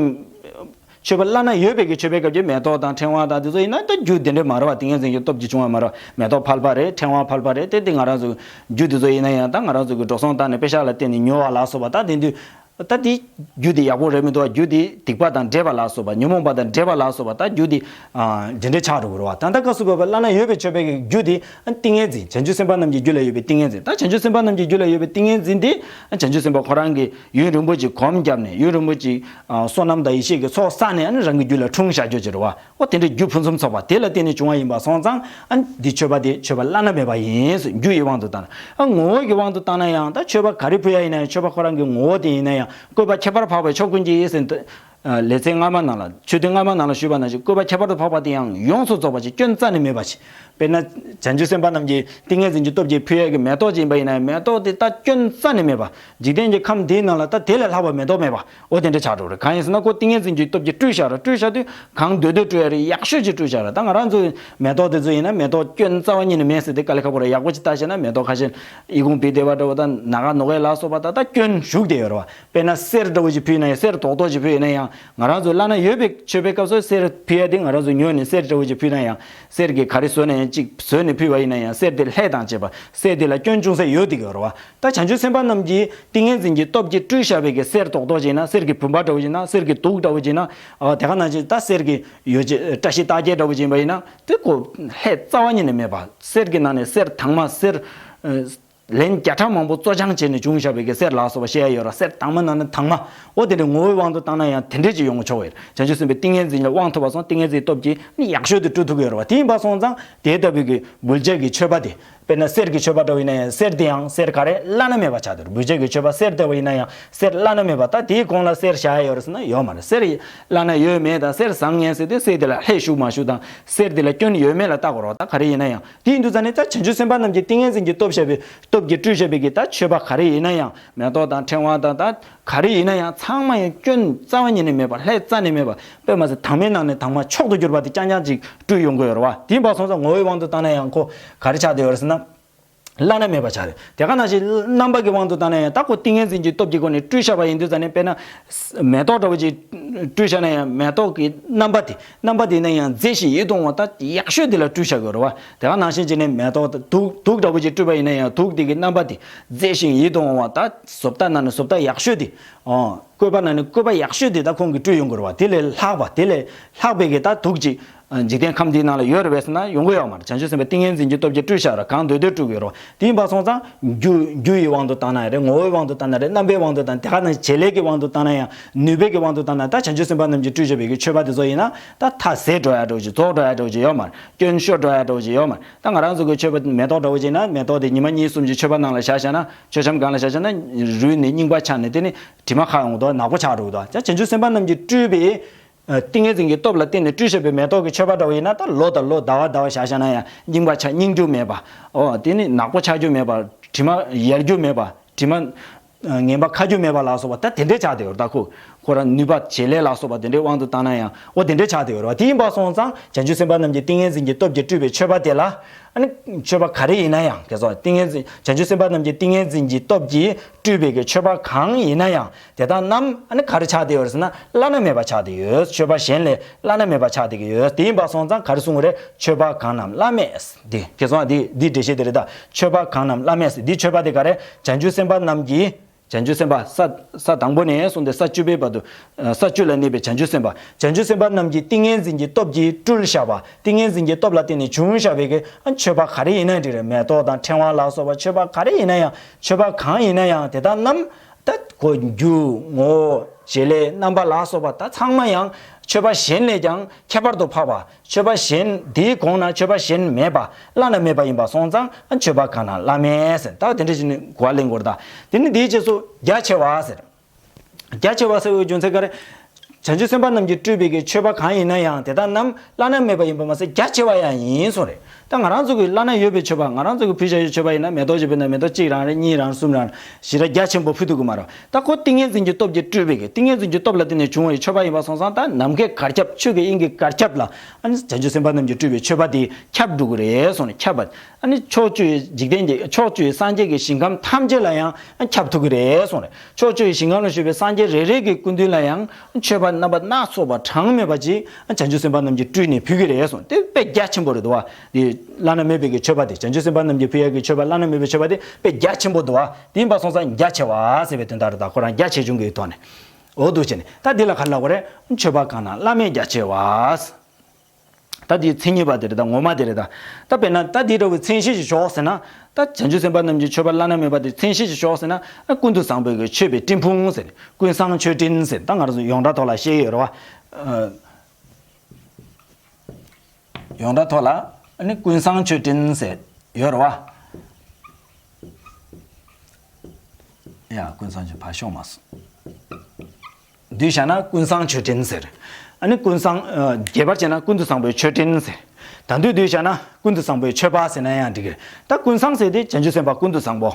མཆོད་པ་བླ་ན་ཡོད་པའི་གི་མཆོད་པའི་སྐབས་ཀྱི་མེ་ཏོག་དང་ཕྲེང་བ་དང་དེ་ཚོ་ཡིན་ན། ད་རྒྱུ་དེ་འདྲ་མ་རེད་བ། ཏིང་ངེ་འཛིན་གྱི་སྟོབས་ཀྱིས་བྱུང་བ་མ་རེད་བ། མེ་ཏོག་ཕལ་པ་རེད། ཕྲེང་བ་ཕལ་པ་རེད། དེ་དེ་ང་རང་ཚོ་རྒྱུ་དེ་ཚོ་ཡིན་ན་ཡང་། ད་ང་རང་ཚོ་གི་འགྲོ་སོང་བཏང་ནས་པེ་ཤག་ལ་བརྟེན་ནས་ཉོ་བ་ལ་སོགས་པ། ད་དེ་དུས་ད་དེ་རྒྱུ་དེ་ཡག་པོ་རེད་མི་འདུག་བ། རྒྱུ་དེ་སྡིག་པ་དང་འདྲེས་པ་ལ་སོགས་པ། ཉོན་མོངས་པ་དང་འདྲེས་པ་ལ་སོགས་པ། ད་རྒྱུ་དེ་ཨ་དེ་འདྲ་ཆགས་འགྲོ་གི་རེད་བ། ད་ལྟ་སྐབས་སུ་བབ་པ་བླ་ན་ཡོད་པའི་མཆོད་པའི་གི་རྒྱུ་དེ་ཨ་ཏིང་ངེ་འཛིན། བྱང་ཆུབ་སེམས་དཔའ་རྣམས་ཀྱི་རྒྱུད་ལ་ཡོད་པའི་ཏིང་ངེ་འཛིན། ད་བྱང་ཆུབ་སེམས་དཔའ་རྣམས་ཀྱི་རྒྱུད་ལ་ཡོད་པའི་ཏིང་ངེ་འཛིན་དེ་ཨ་བྱང་ཆུབ་སེམས་དཔའ་ཁོ་རང་གིས་ཡུན་རིང་པོ་ཅིག་གོམས་བརྒྱབ་ནས། ཡུན་རིང་པོ་ཅིག་ཨ་བསོད་ནམས་དང་ཡེ་ཤེས་ཀྱི་ཚོགས་བསགས་ནས། ཨ་ནི་རང་གི་རྒྱུད་ལ་འཁྲུངས་བཞག་རྒྱུ་ཅིག་རེད་བ། འོ་དེ་འདྲའི་རྒྱུ་ཕུན་སུམ་ཚོགས་པ་དེ་ལ་བརྟེན་ནས་བྱུང་བ་ཡིན་པ་སོང་ཙང་། ཨ་འདི་མཆོད་པ་དེ་མཆོད་པ་བླ་ན་མེད་པ་ཡིན་ཟེར། རྒྱུ་ཡི་དབང་དུ་བཏང་ན། ཨ་ངོ་བོ་གི་དབང་དུ་བཏང་ན་ཡང་། ད་མཆོད་པ་ག་རེ་ཕུལ་ཡ་ཡིན་ན་ཡང་། མཆོད་པ་ཁོ་རང་གི་ངོ་བོ་དེ་ཡིན་ན་ཡང་། བཀོད་པ་ཁྱད་པར་འཕགས་པའི་མཆོག་ཀུན་གྱི་ཟེར་ཏེ། ལེ་ཚན་སྔ་མ་ནང་ལ། ཆོས་ཐུན་སྔ་མ་ནང་ལ་ཞུས་པ་ནང་བཞིན། བཀོད་པ་ཁྱད་པར་དུ་འཕགས་པ་དེ་ཡང་ཡོངས་སུ་རྫོགས་པ་ཅིག། སྐྱོན་རྩ་ནས་མེད་པ་ཅིག། དཔེར་ན་བྱང་ཆུབ་སེམས་དཔའ་རྣམས་ཀྱིས་ཏིང་ངེ་འཛིན་གྱི་སྟོབས་ཀྱིས་ཕུལ་ཡ་གི་མེ་ཏོག་ཅིག་ཡིན་པ་ཡིན་ན་ཡང་། མེ་ཏོག་དེ་ད་སྐྱོན་རྩ་ནས་མེད་པ། འཇིག་རྟེན་གྱི་ཁམས་འདིའི་ནང་ལ་ད་དེ་ལས་ལྷག་པ་མེ་ཏོག་མེད་པ། འོ་དེ་འདྲ་ཆགས་འགྲོ་རེད། གང་ཡིན་ཟེར་ན། ཁོ་ཏིང་ངེ་འཛིན་གྱི་སྟོབས་ཀྱིས་སྤྲུལ་བཞག་རེད། སྤྲུལ་བཞག་དུས་གང་འདོད་འདོད་སྤྲུལ་ཡ་རེད། ཡག་ཤོས་ཅིག་སྤྲུལ་བཞག་རེད། ད་ང་རང་ཚོའི་མེ་ཏོག་དེ་ཚོ་ཡིན་ན། མེ་ཏོག་སྐྱོན་རྩ་བ་ཉིད་ནས་མེད་ཟེར་དེ་དཀའ་ལས་ཁག་པོ་རེད། ཡག་པོ་ཅིག་ལྟ་བྱས་ན། མེ་ཏོག་ཁ་ཤས་ཨི་ཁུང་བི་དེ་བ་འདྲ་བོ་དང་ནཱ་ག་ནོར་གཡས་ལ་སོགས་པ་ད་ད་སྐྱོན་ཞུགས་བསྡད་ཡོད་རེད་བ། དཔེར་ན་གསེར་འདྲ་བོ་ཅིག་ཕུལ་ན་ཡང་། གསེར་རྡོག་རྡོག་ཅིག་ཕུལ་ཡིན་ན་ཡང་། ང་རང་ཚོ་བླ་ན་ཡོད་པའི་མཆོད་པའི་སྐབས་སུ་གསེར་ཕུལ་ཡ་དེ། ང་རང་ཚོ་ཉོས་ནས་གསེར་འདྲ་བོ་ཅིག་ཕུལ་ན་ཡང་། གསེར་གྱི་ག་རེ་བཟོས་ནས་ཡང་ཅིག་བཟོས་ནས་ཕུལ་བ་ཡིན་ན་ཡང་། གསེར་དེ་ལྷས་དང་བཅས་པ། གསེར་དེ་ལ་སྐྱོན་ཅུང་ཟད་ཡོད་བསྡད་ཀྱི་ཡོད་རེད་བ། ད་བྱང་ཆུབ་སེམས་དཔའ་རྣམས་ཀྱིས་ཏིང་ངེ་འཛིན་གྱི་སྟོབས་ཀྱིས་སྤྲུལ་བཞག་པའི་གི་གསེར་རྡོག་རྡོག་ཅིག་ཡིན་ན། གསེར་གྱི་བུམ་པ་འདྲ་བོ་ཅིག་ཡིན་ན། གསེར་གྱི་གདུགས་འདྲ་བོ་ཅིག་ཡིན་ན། ཨ་དེ་ག་ནང་བཞིན་ད་གསེར་གྱི་ཡོ་བྱད་བཀྲ་ཤིས་རྟགས་བརྒྱད་འདྲ་བོ་ཅིག་ཡིན་པ་ཡིན་ན། དེ་ཁོ་ལྷས་རྩ་བ་ཉིད་ནས་མེད་པ། གསེར་གྱི་ནང་ནས་གསེར་དྭངས་མ། གསེར་ཨ་ལན་བརྒྱ་ཕྲག་མང་པོ་བཙོ་སྦྱང་བྱས་ནས་བྱུང་བཞག་པའི་གི་གསེར་ལ་སོགས་པ་བཤད་ཡ་ཡོད་ར། གསེར་དྭངས་མ་ནང་ནས་དྭངས་མ། འོ་དེ་འདྲའི་ངོ་བོའི་དབང་དུ་བཏང་ན་ཡང་དེ་འདྲས་ཅིག་ཡོང་གི་ཆོག་གི་རེད། བྱང་ཆུབ་སེམས་དཔའི་ཏིང་ངེ་འཛིན་ལ་དབང་ཐོབ་པ་སོང་། ཏིང་ངེ་འཛིན་སྟོབས་ཀྱིས་ནི་ཡག་ཤོས་དེ་སྤྲུལ་ཐུབ་ཀྱི་ཡོད་རེད་བ། དེ་ཡིན་པ་སོང་ཙང་དེ་ལྟ་བུའི་གི་འབུལ་བྱེད་ཀྱི་མཆོད་པ་དེ། དཔེར་ན་གསེར་གྱི་མཆོད་པ་འདྲ་བོ་ཡིན་ན་ཡང་། གསེར་དེ་ཡང་གསེར་ག་རེ་བླ་ན་མེད་པ་ཆགས་འདུག། འབུལ་བྱེད་ཀྱི་མཆོད་པ་གསེར་ལྟ་བུ་ཡིན་ན་ཡང་གསེར་བླ་ན་མེད་པ། ད་དེའི་གོང་ལ་གསེར་བཞག་ཡ་ཡོད་རེད་ཟེར་ན་ཡོད་མ་རེད། གསེར་བླ་ན་ཡོད་མེད་དང་། གསེར་བཟང་ངན་ཟེར་དུས་གསེར་དེ་ལ་ལྷས་ཞུགས་མ་ཞུགས་དང་། གསེར་དེ་ལ་སྐྱོན་ཡོད་མེད་ལ་བལྟ་དགོས་རེད་བ། ད་ག་རེ་ཡིན་ན་ཡང་། དེ་ཡིན་དུས་ཙང་ནས་ད་བྱང་ཆུབ་སེམས་དཔའ་རྣམས་ཀྱི་ཏིང་ངེ་འཛིན་གྱི་སྟོབས་བཞག་པའི། སྟོབས་ཀྱིས་སྤྲུལ་བཞག་པའི་གི་ད་མཆོད་པ་ག་རེ་ཡིན་ན་ཡང་། མེ་ཏོག་དང་ཕྲེང་བ་དང་། ད་ག་རེ་ཡིན་ན་ཡང་ཚང་མ་ཡང་སྐྱོན་རྩ་བ་ཉིད་ནས་མེད་པ། ལྷས་རྩ་ནས་མེད་པ། དཔེ་མ་སྲིད་དྭངས་མའི་ནང་ནས་དྭངས་མ་མཆོག་ཏུ་གྱུར་པ་དེ་རྐྱང་རྐྱང་ཅིག་སྤྲུལ་ཡོང་གི་ཡོད་རེད་བ། དེ་ཡིན་པ་སོང་ཙང་ངོ་བོའི་དབང་དུ་བཏང་ན་ཡང་ཁོ་ག་རེ་ཆགས་བསྡད་ཡོད་རེད་ཟེར་ན། བླ་ན་མེད་པ་ཆགས་རེད། དེ་ག་ནང་བཞིན་རྣམ་པ་གི་དབང་དུ་བཏང་ན་ཡང་ད་ཁོ་ཏིང་ངེ་འཛིན་གྱི་སྟོབས་ཀྱི་སྒོ་ནས་སྤྲུལ་བཞག་པ་ཡིན་དུས་ཙང་ནས། དཔེར་ན་མེ་ཏོག་འདྲ་བོ་ཅིག་སྤྲུལ་བཞག་ན་ཡང་མེ་ཏོག་གི་རྣམ་པ་དེ། རྣམ་པ་དེ་ནས་ཡང་མཛེས་ཤིང་ཡིད་དུ་འོང་བ་ད་ཡག་ཤོས་དེ་ལ་སྤྲུལ་བཞག་གི་ཡོད་རེད་བ། དེ་ག་ནང་བཞིན་བྱས་ནས་མེ་ཏོག་དང་དུག་དུག་འདྲ་བོ་ཅིག་སྤྲུལ་པ་ཡིན་ན་ཡང་དུག་དེ་གི་རྣམ་པ་དེ་མཛེས་ཤིང་ཡིད་དུ་འོང་བ། ད་བཟོ་ལྟ་ནང་ནས་བཟོ་ལྟ་ཡག་ཤོས་དེ། ཨོ། བཀོད་པ་ནང་ནས་བཀོད་པ་ཡག་ཤོས་དེ་ད་ཁོང་གིས་སྤྲུལ་ཡོང་གི་རེད་བ། དེ་ལས་ལྷག་པ། དེ་ལས་ལྷག་པའི་གི་ད་དུག་ཅིག་འཇིག་རྟེན་ཁམས་འདིའི་ནང་ལ་ཡོད་རེད་པས་ཟེར་ན་ཡོང་གི་ཡོད་མ་རེད། བྱང་ཆུབ་སེམས་དཔའ་ཏིང་ངེ་འཛིན་གྱི་སྟོབས་ཀྱིས་སྤྲུལ་བཞག་ར། གང་འདོད་འདོད་སྤྲུལ་གྱི་ཡོད་རེད་བ། དེ་ཡིན་པ་སོང་ཙང་རྒྱུ་རྒྱུ་ཡི་དབང་དུ་བཏང་ན་རེད། ངོ་བོའི་དབང་དུ་བཏང་ན་རེད། རྣམ་པའི་དབང་དུ་བཏང་ན་རེད། དེ་ག་ནང་བྱེད་ལས་ཀྱི་དབང་དུ་བཏང་ན་ཡང་། ནུས་པའི་གི་དབང་དུ་བཏང་ན། ད་བྱང་ཆུབ་སེམས་དཔའ་རྣམས་ཀྱིས་སྤྲུལ་བཞག་པའི་གི་མཆོད་པ་དེ་ཚོ་ཡིན་ན། ད་མཐའ་ཟད་འགྲོ་ཡ་འདྲ་བོ་ཅིག་རྫོགས་འགྲོ་ཡ་འདྲ་བོ་ཅིག་ཡོད་མ་རེད། སྐྱོན་ཤོར་འགྲོ་ཡ་འདྲ་བོ་ཅིག་ཡོད་མ་རེད། ད་ང་རང་ཚོ་གི་མཆོད་པ་མེ་ཏོག་འདྲ་བོ་ཅིག་ཡིན་ན། མེ་ཏོག་དེ་ཉི་མ་གཉིས་གསུམ་ཅིག་མཆོད་པ་ནང་ལ་བཞག་བཞག་ན། མཆོད་བཤམས་སྒང་ལ་བཞག་བཞག་ན་རུལ་ནས་རྙིང་པ་ཆགས་ནས། དེ་ནི་དྲི་མ་ཁ་ཡོང་གི་འདུག་ནག་པོ་ཆགས་འགྲོ་གི་འདུག་ད་བྱང་ཆུབ་སེམས་དཔའ་རྣམས་ཀྱིས་སྤྲུལ་པའི་ཏིང་ངེ་འཛིན་གྱི་སྟོབས་ལ་བརྟེན་ནས་སྤྲུལ་བཞག་པའི་མེ་ཏོག་གི་མཆོད་པ་འདྲ་བོ་ཡིན་ན། ད་ལོ་དང་ལོ། ཟླ་བ་ཟླ་བ་བཞག་བཞག་ན་ཡང་རྙིང་པ་ཆགས། རྙིང་དྲུག་མེད་པ། ཨོ། དེ་ནི་ནག་པོ་ཆགས་རྒྱུ་མེད་པ། དྲི་མ་ཡལ་རྒྱུ་མེད་པ། དྲི་མ་ངན་པ་ཁ་རྒྱུ་མེད་པ་ལ་སོགས་པ་ད་དེ་འདྲས་ཆགས་བསྡད་ཡོད་རེད། ད་ཁོ་ཁོ་རང་ནུས་པ་བྱེད་ལས་ལ་སོགས་པ་དེ་འདྲའི་དབང་དུ་བཏང་ན་ཡང་། ཨོ། དེ་འདྲས་ཆགས་བསྡད་ཡོད་རེད་བ། དེ་ཡིན་པ་སོང་ཙང་བྱང་ཆུབ་སེམས་དཔའ་རྣམས་ཀྱིས་ཏིང་ངེ་འཛིན་གྱི་སྟོབས་ཀྱིས་སྤྲུལ་པའི་མཆོད་པ་དེ་ལ། ཨ་ནི་མཆོད་པ་ག་རེ་ཡིན་ན་ཡང་། ཁྱེད་ཚོ་ཏིང་ངེ་འཛིན། བྱང་ཆུབ་སེམས་དཔའ་རྣམས་ཀྱིས་ཏིང་ངེ་འཛིན་གྱི་སྟོབས་ཀྱིས་སྤྲུལ་པའི་གི་མཆོད་པ་གང་ཡིན་ན་ཡང་། དེ་དག་རྣམས་ཨ་ནི་ག་རེ་ཆགས་བསྡད་ཡོད་རེད་ཟེར་ན། བླ་ན་མེད་པ་ཆགས་བསྡད་ཡོད། མཆོད་པ་གཞན་ལས་བླ་ན་མེད་པ་ཆགས་བསྡད་ཀྱི་ཡོད། དེ་ཡིན་པ་སོང་ཙང་ག་རེ་གསུང་གི་རེད། མཆོད་པ་གང་རྣམས་བླ་མེད་དེ། ཁྱེད་ཚོ་འདི་འདི་འགྲེལ་བཤད་དེ་རེད་ད། མཆོད་པ་གང་རྣམས་བླ་མེད་ཟེར། འདི་མཆོད་པ་དེ་ག་རེ། བྱང་ཆུབ་སེམས་དཔའ་རྣམས་ཀྱིས། བྱང་ཆུབ་སེམས་དཔའ་ས་ས་དང་པོ་ནས་བཟུང་སྟེ་ས་བཅུ་པའི་བར་དུ། ས་བཅུ་ལ་གནས་པའི་བྱང་ཆུབ་སེམས་དཔའ། བྱང་ཆུབ་སེམས་དཔའ་རྣམས་ཀྱིས་ཏིང་ངེ་འཛིན་གྱི་སྟོབས་ཀྱིས་སྤྲུལ་བཞག་པ། ཏིང་ངེ་འཛིན་གྱི་སྟོབས་ལ་བརྟེན་ནས་བྱུང་བཞག་པའི་གི་མཆོད་པ་ག་རེ་ཡིན་ན་འགྲིག་རེད། མེ་ཏོག་དང་ཕྲེང་བ་ལ་སོགས་པ་མཆོད་པ་ག་རེ་ཡིན་ན་ཡང་། མཆོད་པ་གང་ཡིན་ན་ཡང་། དེ་དག་རྣམས་ད་ཁོ་རྒྱུ་ངོ་བོ་བྱེད་ལས་རྣམ་པ་ལ་སོགས་པ་ད་ཚང་མ་ཡང་མཆོད་པ་གཞན་ལས་ཀྱང་ཁྱད་པར་དུ་འཕགས་པ། མཆོད་པ་གཞན་དེའི་གོང་ན་མཆོད་པ་གཞན་མེད་པ། བླ་ན་མེད་པ་ཡིན་པ་སོང་ཙང་། ཨ། མཆོད་པ་གང་རྣམས་བླ་མེད་ཟེར། ད་དེ་འདྲ་ཞིག་ནི་གོ་བ་ལེན་དགོས་རེད་ད། དེ་ནི་དེའི་རྗེས་སུ་རྒྱ་ཆེ་བ་ཟེར། རྒྱ་ཆེ་བ་ཟེར་བའི་རྒྱུ་མཚན་ག་རེ། བྱང་ཆུབ་སེམས་དཔའ་རྣམས་ཀྱིས་སྤྲུལ་པའི་གི་མཆོད་པ་གང་ཡིན་ན་ཡང་། དེ་དག་རྣམས་བླ་ན་མེད་པ་ཡིན་པ་མ་ཟད་རྒྱ་ཆེ་བ་ཡང་ཡིན་གསུངས་རེད། ད་ང་རང་ཚོ་གི་བླ་ན་ཡོད་པའི་མཆོད་པ། ང་རང་ཚོ་གི་ཕུལ་བཞག་ཡོད་མཆོད་པ་ཡིན་ན། མེ་ཏོག་ཅིག་ཕུལ་ན་མེ་ཏོག་གཅིག་རང་རེད། གཉིས་རང་། གསུམ་རང་། ཞེ་དྲག་རྒྱ་ཆེན་པོ་ཕུལ་ཐུབ་ཀྱི་མ་རེད། ད་ཁོ་ཏིང་ངེ་འཛིན་གྱི་སྟོབས་ཀྱིས་སྤྲུལ་པའི་གི། ཏིང་ངེ་འཛིན་གྱི་སྟོབས་ལ་བརྟེན་ནས་བྱུང་བའི་མཆོད་པ་ཡིན་པ་སོང་ཙང་། ད་ནམ་མཁའི་གར་ཁྱབ། ཆོས་ཀྱི་དབྱིངས་ཀྱི་གར་ཁྱབ་ལ། ཨ་ནི་བྱང་ཆུབ་སེམས་དཔའ་རྣམས་ཀྱིས་སྤྲུལ་པའི་མཆོད་པ་དེ་ཁྱབ་འགྲོ་གི་རེད་གསུངས་ནས། ཁྱབ་པ། ཨ་ནི་ཕྱོགས་བཅུའི་འཇིག་རྟེན་གྱི། ཕྱོགས་བཅུའི་སངས་རྒྱས་ཀྱི་ཞིང་ཁམས་ཐམས་ཅད་ལ་ཡང་ཁྱབ་ཐུབ་ཀྱི་རེད་གསུངས་རེད། ཕྱོགས་བཅུའི་ཞིང་ཁམས་ལ་བཞུགས་པའི་སངས་རྒྱས་རེ་རེ་གི་སྐུ་མདུན་ལ་ཡང་མཆོད་པ་རྣམ་པ་སྣ་ཚོགས་པ་གྲངས་མེད་པ་ཅིག་བྱང་ཆུབ་སེམས་དཔའ་རྣམས་ཀྱིས་སྤྲུལ་ནས་ཕུལ་གྱི་རེད་གསུངས། དེ་དཔེ་རྒྱ་ཆེན་པོ་རེད་འདུག་བ། དེ་བླ་ན་མེད་པའི་གི་མཆོད་པ་དེ། བྱང་ཆུབ་སེམས་དཔའ་རྣམས་ཀྱིས་ཕུལ་ཡག་གི་མཆོད་པ། བླ་ན་མེད་པའི་མཆོད་པ་དེ་དཔེ་རྒྱ་ཆེན་པོ་འདུག་བ། དེ་ཡིན་པ་སོང་ཙང་རྒྱ་ཆེ་བ་ཟེར་བའི་དོན་དག་རེད། ད་ཁོ་རང་རྒྱ་ཆེ་ཆུང་གི་ཐོག་ནས། འོ་འདུག་བྱས་ནས་ད་འདི་ལ་ག་རེ་ལབ་དགོས་རེད། མཆོད་པ་གང་རྣམས་བླ་མེད་རྒྱ་ཆེ་བ། ད་འདི་མཚན་ཉིད་པ་དེ་རེད། ད་ངོ་མ་དེ་རེད་ད། ད་དཔེར་ན་ད་འདི་འདྲ་བའི་མཚན་གཞི་ཞིག་ཞོག་ཟེར་ན། ད་བྱང་ཆུབ་སེམས་དཔའ་རྣམས་ཀྱི་མཆོད་པ་བླ་ན་མེད་པ་དེ་མཚན་གཞི་ཞིག་ཞོག་ཟེར་ན། ཀུན་ཏུ་བཟང་པོའི་གི་མཆོད་པའི་སྤྲིན་ཕུང་ཟེར། ཀུན་བཟང་མཆོད་སྤྲིན་ཟེར། ད་ང་རང་ཚོ་ཡོངས་གྲགས་ཐོག་ལ་བཤད་ཀྱི་ཡོད་རེད་བ། ཡོངས་གྲགས་ཐོག་ལ་ཨ་ནི་ཀུན་བཟང་མཆོད་སྤྲིན་ཟེར་ཡོད་རེད་བ། ཡ། ཀུན་བཟང་མཆོད་ཕར་ཤོང་མ་སོང་། བསྡུས་བཞག་ན་ཀུན་བཟང་མཆོད་སྤྲིན་ཟེར། ཨ་ནི་ཀུན་བཟང་། ཨ། རྒྱས་པར་བྱས་ན་ཀུན་ཏུ་བཟང་པོའི་མཆོད་སྤྲིན་ཟེར། ད་དུང་བསྡུས་བཞག་ན་ཀུན་ཏུ་བཟང་པོའི་མཆོད་པ་ཟེར་ན་ཡང་འགྲིག་གི་རེད། ད་ཀུན་བཟང་ཟེར་དེ་བྱང་ཆུབ་སེམས་དཔའ་ཀུན་ཏུ་བཟང་པོ།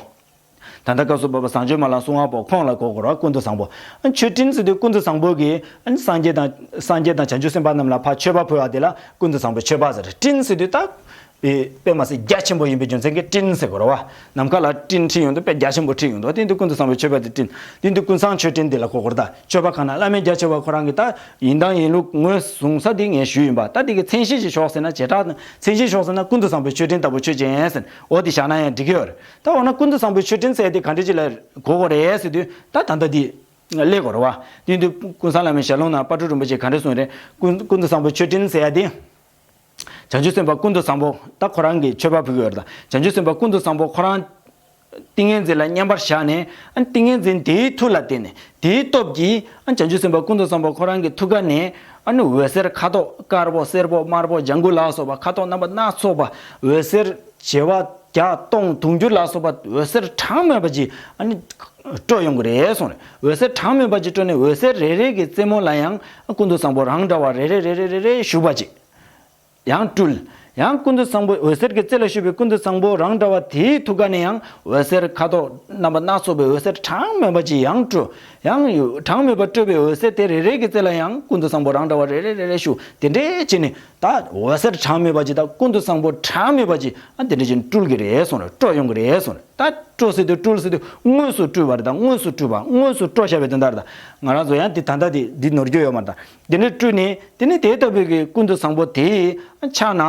ད་ལྟ་སྐབས་སུ་བབ་པ་བཟང་སྤྱོད་མ་ལ་སྲུང་བ་པོ་ཁོང་ལ་གོ་དགོས་རེད་བ། ཀུན་ཏུ་བཟང་པོ། མཆོད་སྤྲིན་ཟེར་དུས་ཀུན་ཏུ་བཟང་པོ་གིས་སངས་རྒྱས་དང་། སངས་རྒྱས་དང་བྱང་ཆུབ་སེམས་དཔའ་རྣམས་ལ་ཕར་མཆོད་པ་ཕུལ་བ་དེ་ལ་ཀུན་ཏུ་བཟང་པོའི་མཆོད་པ་ཟེར། སྤྲིན་ཟེར་དུས་ད་དཔེ་དཔེ་མ་སྲིད་རྒྱ་ཆེན་པོ་ཡིན་པའི་རྒྱུ་མཚན་གྱིས་སྤྲིན་ཟེར་དགོས་རེད་བ། ནམ་མཁའ་ལ་སྤྲིན་འཁྲིགས་ཡོང་དུས་དཔེ་རྒྱ་ཆེན་པོ་འཁྲིགས་ཡོང་དུས། དེ་དུས་ཀུན་ཏུ་བཟང་པོའི་མཆོད་པ་དེ་སྤྲིན། དེ་དུས་ཀུན་བཟང་མཆོད་སྤྲིན་དེ་ལ་གོ་དགོས་རེད་ད། མཆོད་པ་གང་རྣམས་བླ་མེད་རྒྱ་ཆེ་བ། ཁོ་རང་གི་ད་ཡིན་དང་ཡིན་ལུགས་ངོས་བཟུང་ས་དེ་ངས་ཞུས་ཡིན་པ། ད་དེ་གི་མཚན་གཞི་ཞིག་ཞོག་ཟེར་ན། བྱེ་བྲག་མཚན་གཞི་ཞོག་ཟེར་ན་ཀུན་ཏུ་བཟང་པོའི་མཆོད་སྤྲིན་ལྟ་བུ་མཆོད་ཅིང་ཟེར། འོ་དེ་བཞག་ན་ཡང་འགྲིག་གི་ཡོད་རེད། ད་འོ་ན་ཀུན་ཏུ་བཟང་པོའི་མཆོད་སྤྲིན་ཟེར་ཡ་དེ་ག་འདྲ་ཅིག་ལ་གོ་དགོས་རེད་ཟེར་དུས། ད་ད་ལྟ་དེ་སླེབས་དགོས་རེད་བ། དེ་དུས་ཀུན་བཟང་བླ་མའི་ཞལ་ལུང་ནང་དཔལ་སྤྲུལ་རིན་པོ་ཆེས་ག་འདྲ་གསུངས་རེད། ཀུན་ཀུན་ཏུ་བཟང་པོའི་མཆོད་སྤྲིན་ཟེར་ཡ་དེ། བྱང་ཆུབ་སེམས་དཔའ་ཀུན་ཏུ་བཟང་པོ། ད་ཁོ་རང་གིས་མཆོད་པ་ཕུལ་གྱི་ཡོད་རེད་ད། བྱང་ཆུབ་སེམས་དཔའ་ཀུན་ཏུ་བཟང་པོ་ཁོ་རང་ཏིང་ངེ་འཛིན་ལ་མཉམ་པར་བཞག་ནས། ཨ། ཏིང་ངེ་འཛིན་དེའི་མཐུ་ལ་བརྟེན་ནས། དེའི་སྟོབས་ཀྱིས། ཨ། བྱང་ཆུབ་སེམས་དཔའ་ཀུན་ཏུ་བཟང་པོ་ཁོ་རང་གི་ཐུགས་ཀ་ནས། ཨ་ནི་འོད་ཟེར་ཁ་དོག་དཀར་པོ་སེར་པོ་དམར་པོ་ལྗང་གུ་ལ་སོགས་པ་ཁ་དོག་རྣམ་པ་སྣ་ཚོགས་པ། འོད་ཟེར་བྱེ་བ་བརྒྱ་སྟོང་དུང་ཕྱུར་ལ་སོགས་པ་འོད་ཟེར་གྲངས་མེད་པ་ཅིག་ཨ་ནི་སྤྲོ་ཡོང་གི་རེད་གསུངས་རེད། འོད་ཟེར་གྲངས་མེད་པ་ཅིག་སྤྲོ་ནས། འོད་ཟེར་རེ་རེ་གི་རྩེ་མོ་ལ་ཡང་ཀུན་ཏུ་བཟང་པོ་རང་འདྲ་བ་རེ་རེ་རེ་རེ་རེ་རེ་བཞུགས་པ་ཅིག་ཡང་སྤྲུལ། ཡང་ཀུན་ཏུ་བཟང་པོ་འོད་ཟེར་གྱི་རྩེ་ལ་བཞུགས་པའི་ཀུན་ཏུ་བཟང་པོ་རང་འདྲ་བ་དེའི་ཐུགས་ཀ་ནས་ཡང་འོད་ཟེར་ཁ་དོག་རྣམ་པ་སྣ་ཚོགས་པའི་འོད་ཟེར་གྲངས་མེད་པ་ཅིག་ཡང་སྤྲོ། ཡང་གྲངས་མེད་པ་སྤྲོས་པའི་འོད་ཟེར་དེ་རེ་རེ་གི་རྩེ་ལ་ཡང་ཀུན་ཏུ་བཟང་པོ་རང་འདྲ་བ་རེ་རེ་རེ་རེ་བཞུགས། དེ་འདྲའི་བྱས་ནས་ད་འོད་ཟེར་གྲངས་མེད་པ་ཅིག་དང་ཀུན་ཏུ་བཟང་པོ་གྲངས་མེད་པ་ཅིག་ཨ་དེ་འདྲ་བྱས་ནས་སྤྲུལ་གྱི་རེད་གསུངས་རེད། སྤྲོ་ཡོང་གི་རེད་གསུངས་རེད། ད་སྤྲོ་ཟེར་དུས་སྤྲུལ་ཟེར་དུས་དངོས་སུ་སྤྲུལ་བ་རེད། ད་དངོས་སུ་སྤྲུལ་བ་དངོས་སུ་སྤྲོ་བཞག་པའི་དོན་དག་རེད། ད་ང་རང་ཚོ་ཡང་འདི་ད་ལྟ་འདི་འདི་ནོར་རྒྱུ་ཡོད་མ་རེད། ད་དེ་འདྲ་སྤྲུལ་ནས་དེ་ནས་དེ་ལྟ་བུའི་གི་ཀུན་ཏུ་བཟང་པོ་དེའི་ཕྱག་ན་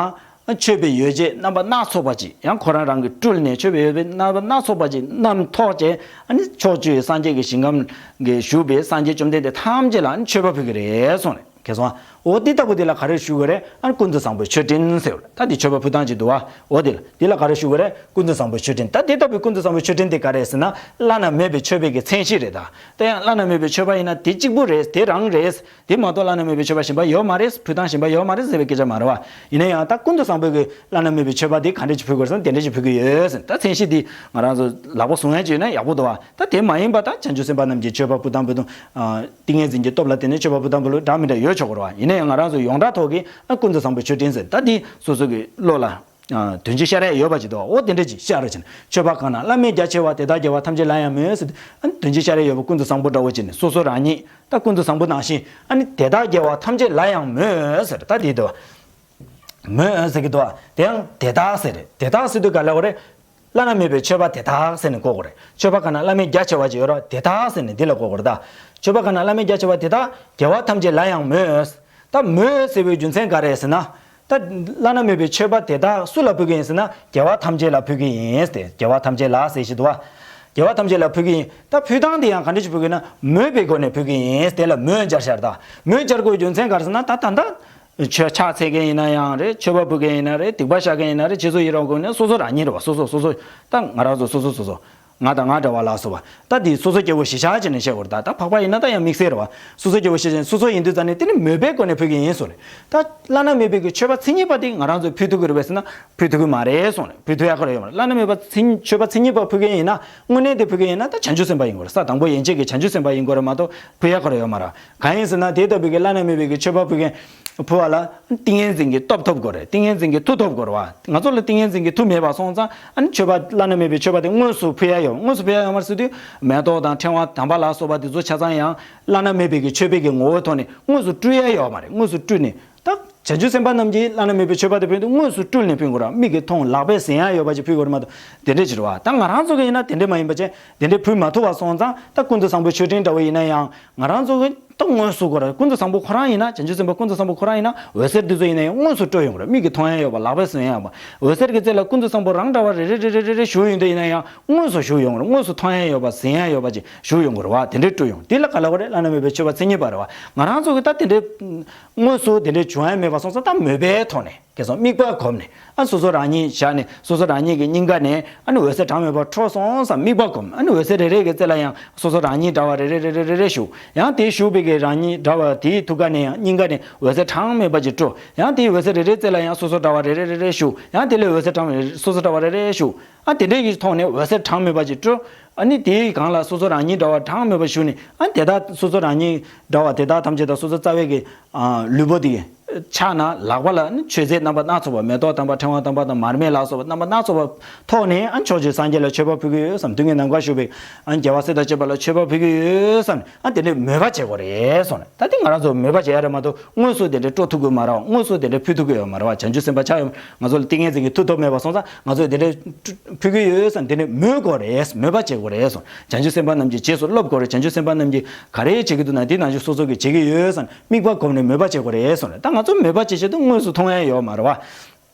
མཆོད་པའི་ཡོ་བྱད་རྣམ་པ་སྣ་ཚོགས་པ་ཅིག་ཡང་ཁོ་རང་རང་གིས་སྤྲུལ་ནས་མཆོད་པའི་ཡོ་བྱད་རྣམ་པ་སྣ་ཚོགས་པ་ཅིག་བསྣམས་ཐོགས་བྱས། ཨ་ནི་ཕྱོགས་བཅུའི་སངས་རྒྱས་ཀྱི་ཞིང་ཁམས་ཀྱི་བཞུགས་པའི་སངས་རྒྱས་བཅོམ་ལྡན་འདས་ཐམས་ཅད་ལ་ཨ་ནི་མཆོད་པ་ཕུལ་གྱི་རེད་གསུངས་རེད། ཁྱེད་ཚོ། འོ་འདི་ལྟ་བུ་འདི་ལ་ག་རེ་ཞུ་གི་རེད། ཨ་ནི་ཀུན་ཏུ་བཟང་པོའི་མཆོད་སྤྲིན་ཟེར་བ་རེད། ད་འདི་མཆོད་པ་ཕུལ་སྟངས་ཅིག་འདུག་བ། འོ་འདི་ལ་འདི་ལ་ག་རེ་ཞུ་གི་རེད། ཀུན་ཏུ་བཟང་པོའི་མཆོད་སྤྲིན། ད་འདི་ལྟ་བུའི་ཀུན་ཏུ་བཟང་པོའི་མཆོད་སྤྲིན་དེ་ག་རེ་ཟེར་ན་བླ་ན་མེད་པའི་མཆོད་པའི་གི་མཚན་གཞི་རེད། ད་དེ་ཡང་བླ་ན་མེད་པའི་མཆོད་པ་ཡིན་ན་དེ་གཅིག་པུ་རེད། དེ་རང་རེད། དེ་མ་གཏོགས་བླ་ན་མེད་པའི་མཆོད་པ་གཞན་པ་ཡོད་མ་རེད། ཕུལ་སྟངས་གཞན་པ་ཡོད་མ་རེད་ཟེར་བའི་སྐད་ཆ་མ་རེད་བ། ཡིན་ན་ཡང་ད་ཀུན་ཏུ་བཟང་པོའི་གི་བླ་ན་མེད་པའི་མཆོད་པ་དེ་ག་འདྲ་ཅིག་ཕུལ་དགོས་ཟེར་ན་དེ་འདྲ་ཅིག་ཕུལ་གི་ཡོད་ཟེར། ད་མཚན་གཞི་དེ་ང་རང་ཚོ་ལག་པ་བཟུང་ཡ་ཅིག་ཡོད་ན་ཡག་པོ་འདུག་བ། ད་དེ་མ་ཡིན་པ་ད་བྱང་ཆུབ་སེམས་དཔའ་རྣམས་ཀྱི་མཆོད་པ་ཕུལ་སྟངས་ཕུལ་སྟངས། ཏིང་ངེ་འཛིན་གྱི་སྟོབས་ལ་བརྟེན་ནས་མཆོད་པ་ཕུལ་སྟངས་ཕུལ་ལུགས་འདྲ་མི་འདྲ་ཡོད་ཆོག་གི་རེད་བ། ཡིན་ན་ཡང་ང་རང་ཚོ་ཡོངས་གྲགས་ཐོག་གི་ཨ་ཀུན་ཏུ་བཟང་པོའི་མཆོད་སྤྲིན་ཟེར། ད་འདི་སོ་སོ་གི་བློ་ལ་ཨ་དོན་སྤྱི་ཤར་ཡ་ཡོད་པ་ཅིག་འདུག་འོ་དེ་འདྲ་ཅིག་ཤར་རོགས་བྱས་ནས། མཆོད་པ་གང་རྣམས་བླ་མེད་རྒྱ་ཆེ་བ། དེ་དག་རྒྱལ་བ་ཐམས་ཅད་ལ་ཡང་མོས་ཟེར་དུས། ཨ་ནི་དོན་སྤྱི་ཤར་ཡ་ཡོད་པ་ཀུན་ཏུ་བཟང་པོ་འདྲ་བོ་བྱས་ནས་སོ་སོ་རང་ཉིད་ད་ཀུན་ཏུ་བཟང་པོ་ནང་བཞིན། ཨ་ནི་དེ་དག་རྒྱལ་བ་ཐམས་ཅད་ལ་ཡང་མོས་ཟེར། ད་དེ་འདུག་བ། མོས་ཟེར་གྱི་འདུག་བ། དེ་ཡང་དེ་དག་ཟེར་རེད། དེ་དག་ཟེར་དུས་ག་ལ་བ་རེད། བླ་ན་མེད་པའི་མཆོད་པ་དེ་དག་ཟེར་ནས་གོ་དགོས་རེད། མཆོད་པ་གང་རྣམས་བླ་མེད་རྒྱ་ཆེ་བ་ཅིག་ཡོད་རེད་བ། དེ་དག་ཟེར་ནས་འདི་ལ་གོ་དགོས་རེད། ད་མཆོད་པ་གང་རྣམས་བླ་མེད་རྒྱ་ཆེ་བ་དེ་དག་རྒྱལ་བ་ཐམས་ཅད་ལ་ཡང་མོས། ད་མོས་ཟེར་བའི་རྒྱུ་མཚན་ག་རེ་ཟེར་ན། ད་བླ་ན་མེད་པའི་མཆོད་པ་དེ་དག་སུ་ལ་ཕུལ་གྱི་ཡིན་ཟེར་ན་རྒྱལ་བ་ཐམས་ཅད་ལ་ཕུལ་གྱི་ཡིན་ཏེ། རྒྱལ་བ་ཐམས་ཅད་ལ་ཟེར་བཞིན་འདུག་བ། རྒྱལ་བ་ཐམས་ཅད་ལ་ཕུལ་གྱི་ཡིན། ད་ཕུལ་སྟངས་དེ་ཡང་ག་འདྲ་ཞིག་ཕུལ་གྱི་ཡིན་ན་མོས་པའི་སྒོ་ནས་ཕུལ་གྱི་ཡིན། དེ་ལ་མོས་སྦྱར་ཤར། ད་མོས་སྦྱར་དགོས་རྒྱུ་མཚན་ག་རེ་ཟེར་ན། ད་ད་ལྟ་མཆོད་ཕྱག་འཚལ་མཁན་ཡིན་ན་ཡང་རེད། མཆོད་པ་ཕུལ་མཁན་ཡིན་ན་རེད། སྡིག་པ་བཤགས་མཁན་ཡིན་ན་རེད། རྗེས་སུ་ཡི་རང་དགོས་ན་སོ་སོ་རང་ཉིད་རེད་བ། སོ་སོ་སོ་སོ། ད་ང་རང་ཚོ་སོ་སོ་སོ་སོ། ང་དང་ང་འདྲ་བ་ལ་སོགས་པ། ད་དེ་སོ་སོ་སྐྱེ་བོ་གཞིར་བཞག་བྱས་ནས་བཤད་དགོས་རེད། ད་ད་འཕགས་པ་ཡིན་ན་ད་ཡང་དམིགས་བསལ་རེད་བ། སོ་སོ་སྐྱེ་བོ་གཞིར་བཞག་ནས་སོ་སོ་ཡིན་དུས་ཙང་ནས་དེ་ནི་མོས་པའི་སྒོ་ནས་ཕུལ་གྱི་ཡིན་གསུངས་རེད། ད་བླ་ན་མེད་པའི་གི་མཆོད་པ་མཚན་ཉིད་པ་དེ་ང་རང་ཚོས་ཕུལ་ཐུབ་ཀྱི་རེད་པས་ཟེར་ན་ཕུལ་ཐུབ་ཀྱི་མ་རེད་གསུངས་རེད། ཕུལ་ཐུབ་ཡག་ག་རེ་ཡོད་མ་རེད། བླ་ན་མེད་པ་མཚན་མཆོད་པ་མཚན་ཉིད་པ་ཕུལ་མཁན་ཡིན་ན་དངོས་གནས་དེ་ཕུལ་མཁན་ཡིན་ན་ད་བྱང་ཆུབ་སེམས་དཔའ་ཡིན་དགོས་རེད། ས་དང་པོ་ཡན་ཆད་ཀྱི་བྱང་ཆུབ་སེམས་དཔའ་ཡིན་དགོས་རེད་མ་གཏོགས་ཕུལ་ཡག་ག་རེ་ཡོད་མ་རེད། གང་ཡིན་ཟེར་ན་དེ་ལྟ་བུའི་གི་བླ་ན་མེད་པའི་གི་མཆོད་པ་ཕུལ་མཁན་ཕུལ་བ་ལ་ཏིང་ངེ་འཛིན་གྱི་སྟོབས་ཐོབ་དགོས་རེད། ཏིང་ངེ་འཛིན་གྱི་མཐུ་ཐོབ་དགོས་རེད་བ། ང་ཚོ་ལ་ཏིང་ངེ་འཛིན་གྱི་མཐུ་མེད་པ་སོང་ཙང་ཨ་ནི་མཆོད་པ་བླ་ན་མེད་པའི་མཆོད་པ་དེ་དངོས་སུ་ཕུལ་ཡ་ཡོད། དངོས་སུ་ཕུལ་ཡ་ཡོད་མ་རེད་ཟེར་དུས་མེ་ཏོག་དང་ཕྲེང་བ་དམ་པ་ལ་སོགས་པ་དེ་ཚོ་ཆ་ཚང་ཡང་བླ་ན་མེད་པའི་གི་མཆོད་པའི་གི་ངོ་བོའི་ཐོག་ནས་དངོས་སུ་སྤྲུལ་ཡ་ཡོད་མ་རེད། དངོས་སུ་སྤྲུལ་ནས། ད་བྱང་ཆུབ་སེམས་དཔའ་རྣམས་ཀྱིས་བླ་ན་མེད་པའི་མཆོད་པ་དེ་ཕུལ་དུས་དངོས་སུ་སྤྲུལ་ནས་ཕུལ་དགོས་རེད། མིག་གིས་མཐོང་། ལག་པས་གཟན་ཡ་ཡོད་པ་ཅིག་ཕུལ་དགོས་རེད་མ་གཏོགས་དེ་འདྲས་ཅིག་རེད་བ། ད་ང་རང་ཚོ་གི་ཡིན་ན་དེ་འདྲས་མ་ཡིན་པ་བྱས་དེ་འདྲས་ཕུལ་མ་ཐུབ་པ་སོང་ཙང་ད་ཀུན་ཏུ་བཟང་པོའི་མཆོད་སྤྲིན་འདྲ་བོ་ཡིན་ན་ཡང་ང་རང་ཚོ་གི་ད་དངོས་སུ་དགོས་རེད། ཀུན་ཏུ་བཟང་པོ་ཁོ་རང་ཡིན་ན། བྱང་ཆུབ་སེམས་དཔའ་ཀུན་ཏུ་བཟང་པོ་ཁོ་རང་ཡིན་ན་འོད་ཟེར་འདི་ཚོ་ཡིན་ན་ཡང་དངོས་སུ་སྤྲོ་ཡོང་གི་རེད། མིག་གིས་མཐོང་ཡ་ཡོད་པ། ལག་པས་གཟན་ཡ་ཡོད་པ། འོད་ཟེར་གྱི་རྩེ་ལ་ཀུན་ཏུ་བཟང་པོ་རང་འདྲ་བ་རེ་རེ་རེ་རེ་རེ་རེ་བཞུགས་ཡོང་དུས་ཡིན་ན་ཡང་དངོས་སུ་བཞུགས་ཡོང་གི་རེད། དངོས་སུ་མཐོང་ཡ་ཡོད་པ། གཟན་ཡ་ཡོད་པ་ཅིག་བཞུགས་ཡོང་གི་རེད་བ། དེ་འདྲས་སྤྲོ་ཡོང་། དེ་ལ་ག་ལབ་དགོས་རེད། བླ་ན་མེད་པའི་མཆོད་པ་མཚན་ཉིད་པ་རེད་བ། ང་རང་ཚོ་གི་ད་དེ་འདྲས་དངོས་སུ་དེ་འདྲས་བྱུང་ཡ་མེད་པ་སོང་ཙང་ད་མོས་པའི་ཐོག་ནས། ཁྱེད་ཚོ་དམིགས་པ་བསྒོམས་ནས། ཨ་སོ་སོ་རང་ཉིད་བཞག་ནས་སོ་སོ་རང་ཉིད་ཀྱི་སྙིང་ག་ནས་ཨ་ནི་འོད་ཟེར་གྲངས་མེད་པ་འཕྲོ་སོང་བསམ་དམིགས་པ་བསྒོམས། ཨ་ནི་འོད་ཟེར་རེ་རེ་གི་རྩེ་ལ་ཡང་སོ་སོ་རང་ཉིད་འདྲ་བ་རེ་རེ་རེ་རེ་རེ་རེ་བཞུགས། ཡང་དེ་བཞུགས་པའི་གི་རང་ཉིད་འདྲ་བ་དེའི་ཐུགས་ཀ་ནས་ཡང་སྙིང་ག་ནས་འོད་ཟེར་གྲངས་མེད་པ་ཅིག་སྤྲོ། ཡང་དེའི་འོད་ཟེར་རེ་རེའི་རྩེ་ལ་ཡང་སོ་སོ་འདྲ་བ་རེ་རེ་རེ་རེ་བཞུགས། ཡང་དེ་ལས་འོད་ཟེར་གྲངས་མེད་སོ་སོ་འདྲ་བ་རེ་རེ་བཞུགས། ཨ་དེ་འདྲའི་གི་ཐོག་ནས་འོད་ཟེར་གྲངས་མེད་པ་ཅིག་སྤྲོ། ཨ་ནི་དེའི་སྒང་ལ་སོ་སོ་རང་ཉིད་འདྲ་བ་གྲངས་མེད་པ་བཞུགས་ནས། ཨ་དེ་དག་སོ་སོ་རང་ཉིད་འདྲ་བ་དེ་དག་ཐམས་ཅད་དང་སོ་སོ་རྩ་བའི་གི་ཨ་ལུས་པོ་དེ་གི་ཕྱག་ན་ལག་པ་ལ་ནི་མཆོད་རྫས་རྣམ་པ་སྣ་ཚོགས་པ། མེ་ཏོག་དམ་པ། ཕྲེང་བ་དམ་པ་དང་། མར་མེ་ལ་སོགས་པ་རྣམ་པ་སྣ་ཚོགས་པ་ཐོགས་ནས། ཨ་ཕྱོགས་བཅུའི་སངས་རྒྱས་ལ་མཆོད་པ་ཕུལ་གྱི་ཡོད་བསམ། དུས་ངན་ནམ་མཁའ་བཞུགས་པའི་ཨ་རྒྱལ་བ་སྲས་དང་བཅས་པ་ལ་མཆོད་པ་ཕུལ་གྱི་ཡོད་བསམ། ཨ་དེ་འདྲའི་མོས་པ་བྱེད་དགོས་རེད་གསུངས་ནས། ད་དེ་ང་རང་ཚོ་མོས་པ་བྱེད་ཡ་རེད་མ་གཏོགས་དངོས་སུ་དེ་འདྲའི་སྤྲོ་ཐུབ་ཀྱི་མ་རེད་བ། དངོས་སུ་དེ་འདྲའི་ཕུལ་ཐུབ་ཀྱི་ཡོད་མ་རེད་བ། བྱང་ཆུབ་སེམས་དཔའ་ཆགས་ཡོད། ང་ཚོ་ལ་ཏིང་ངེ་འཛིན་གྱི་མཐུ་སྟོབས་མེད་པ་སོང་ཙང་ང་ཚོས་དེ་འདྲའི་ཕུལ་གྱི་ཡོད་བསམ། དེ་འདྲའི་མོས་དགོས་རེད། མོས་པ་བྱེད་དགོས་རེད་གསུངས། བྱང་ཆུབ་སེམས་དཔའ་རྣམས་ཀྱི་རྗེས་སུ་སློབ་དགོས་རེད། བྱང་ཆུབ་སེམས་དཔའ་རྣམས་ཀྱིས་ག་རེ་བྱེད་ཀྱི་འདུག་ན་དེ་ནང་བཞིན་སོ་སོ་གིས་བྱེད་ཀྱི་ཡོད་བསམ། དམིགས་པ་བསྒོམས་ནས་མོས་པ་བྱེད་དགོས་རེད་གསུངས་རེད། ད་ང་ཚོ་མོས་པ་བྱེད་བྱེད་དུས་དངོས་སུ་མཐོང་ཡ་ཡོད་མ་རེད་བ།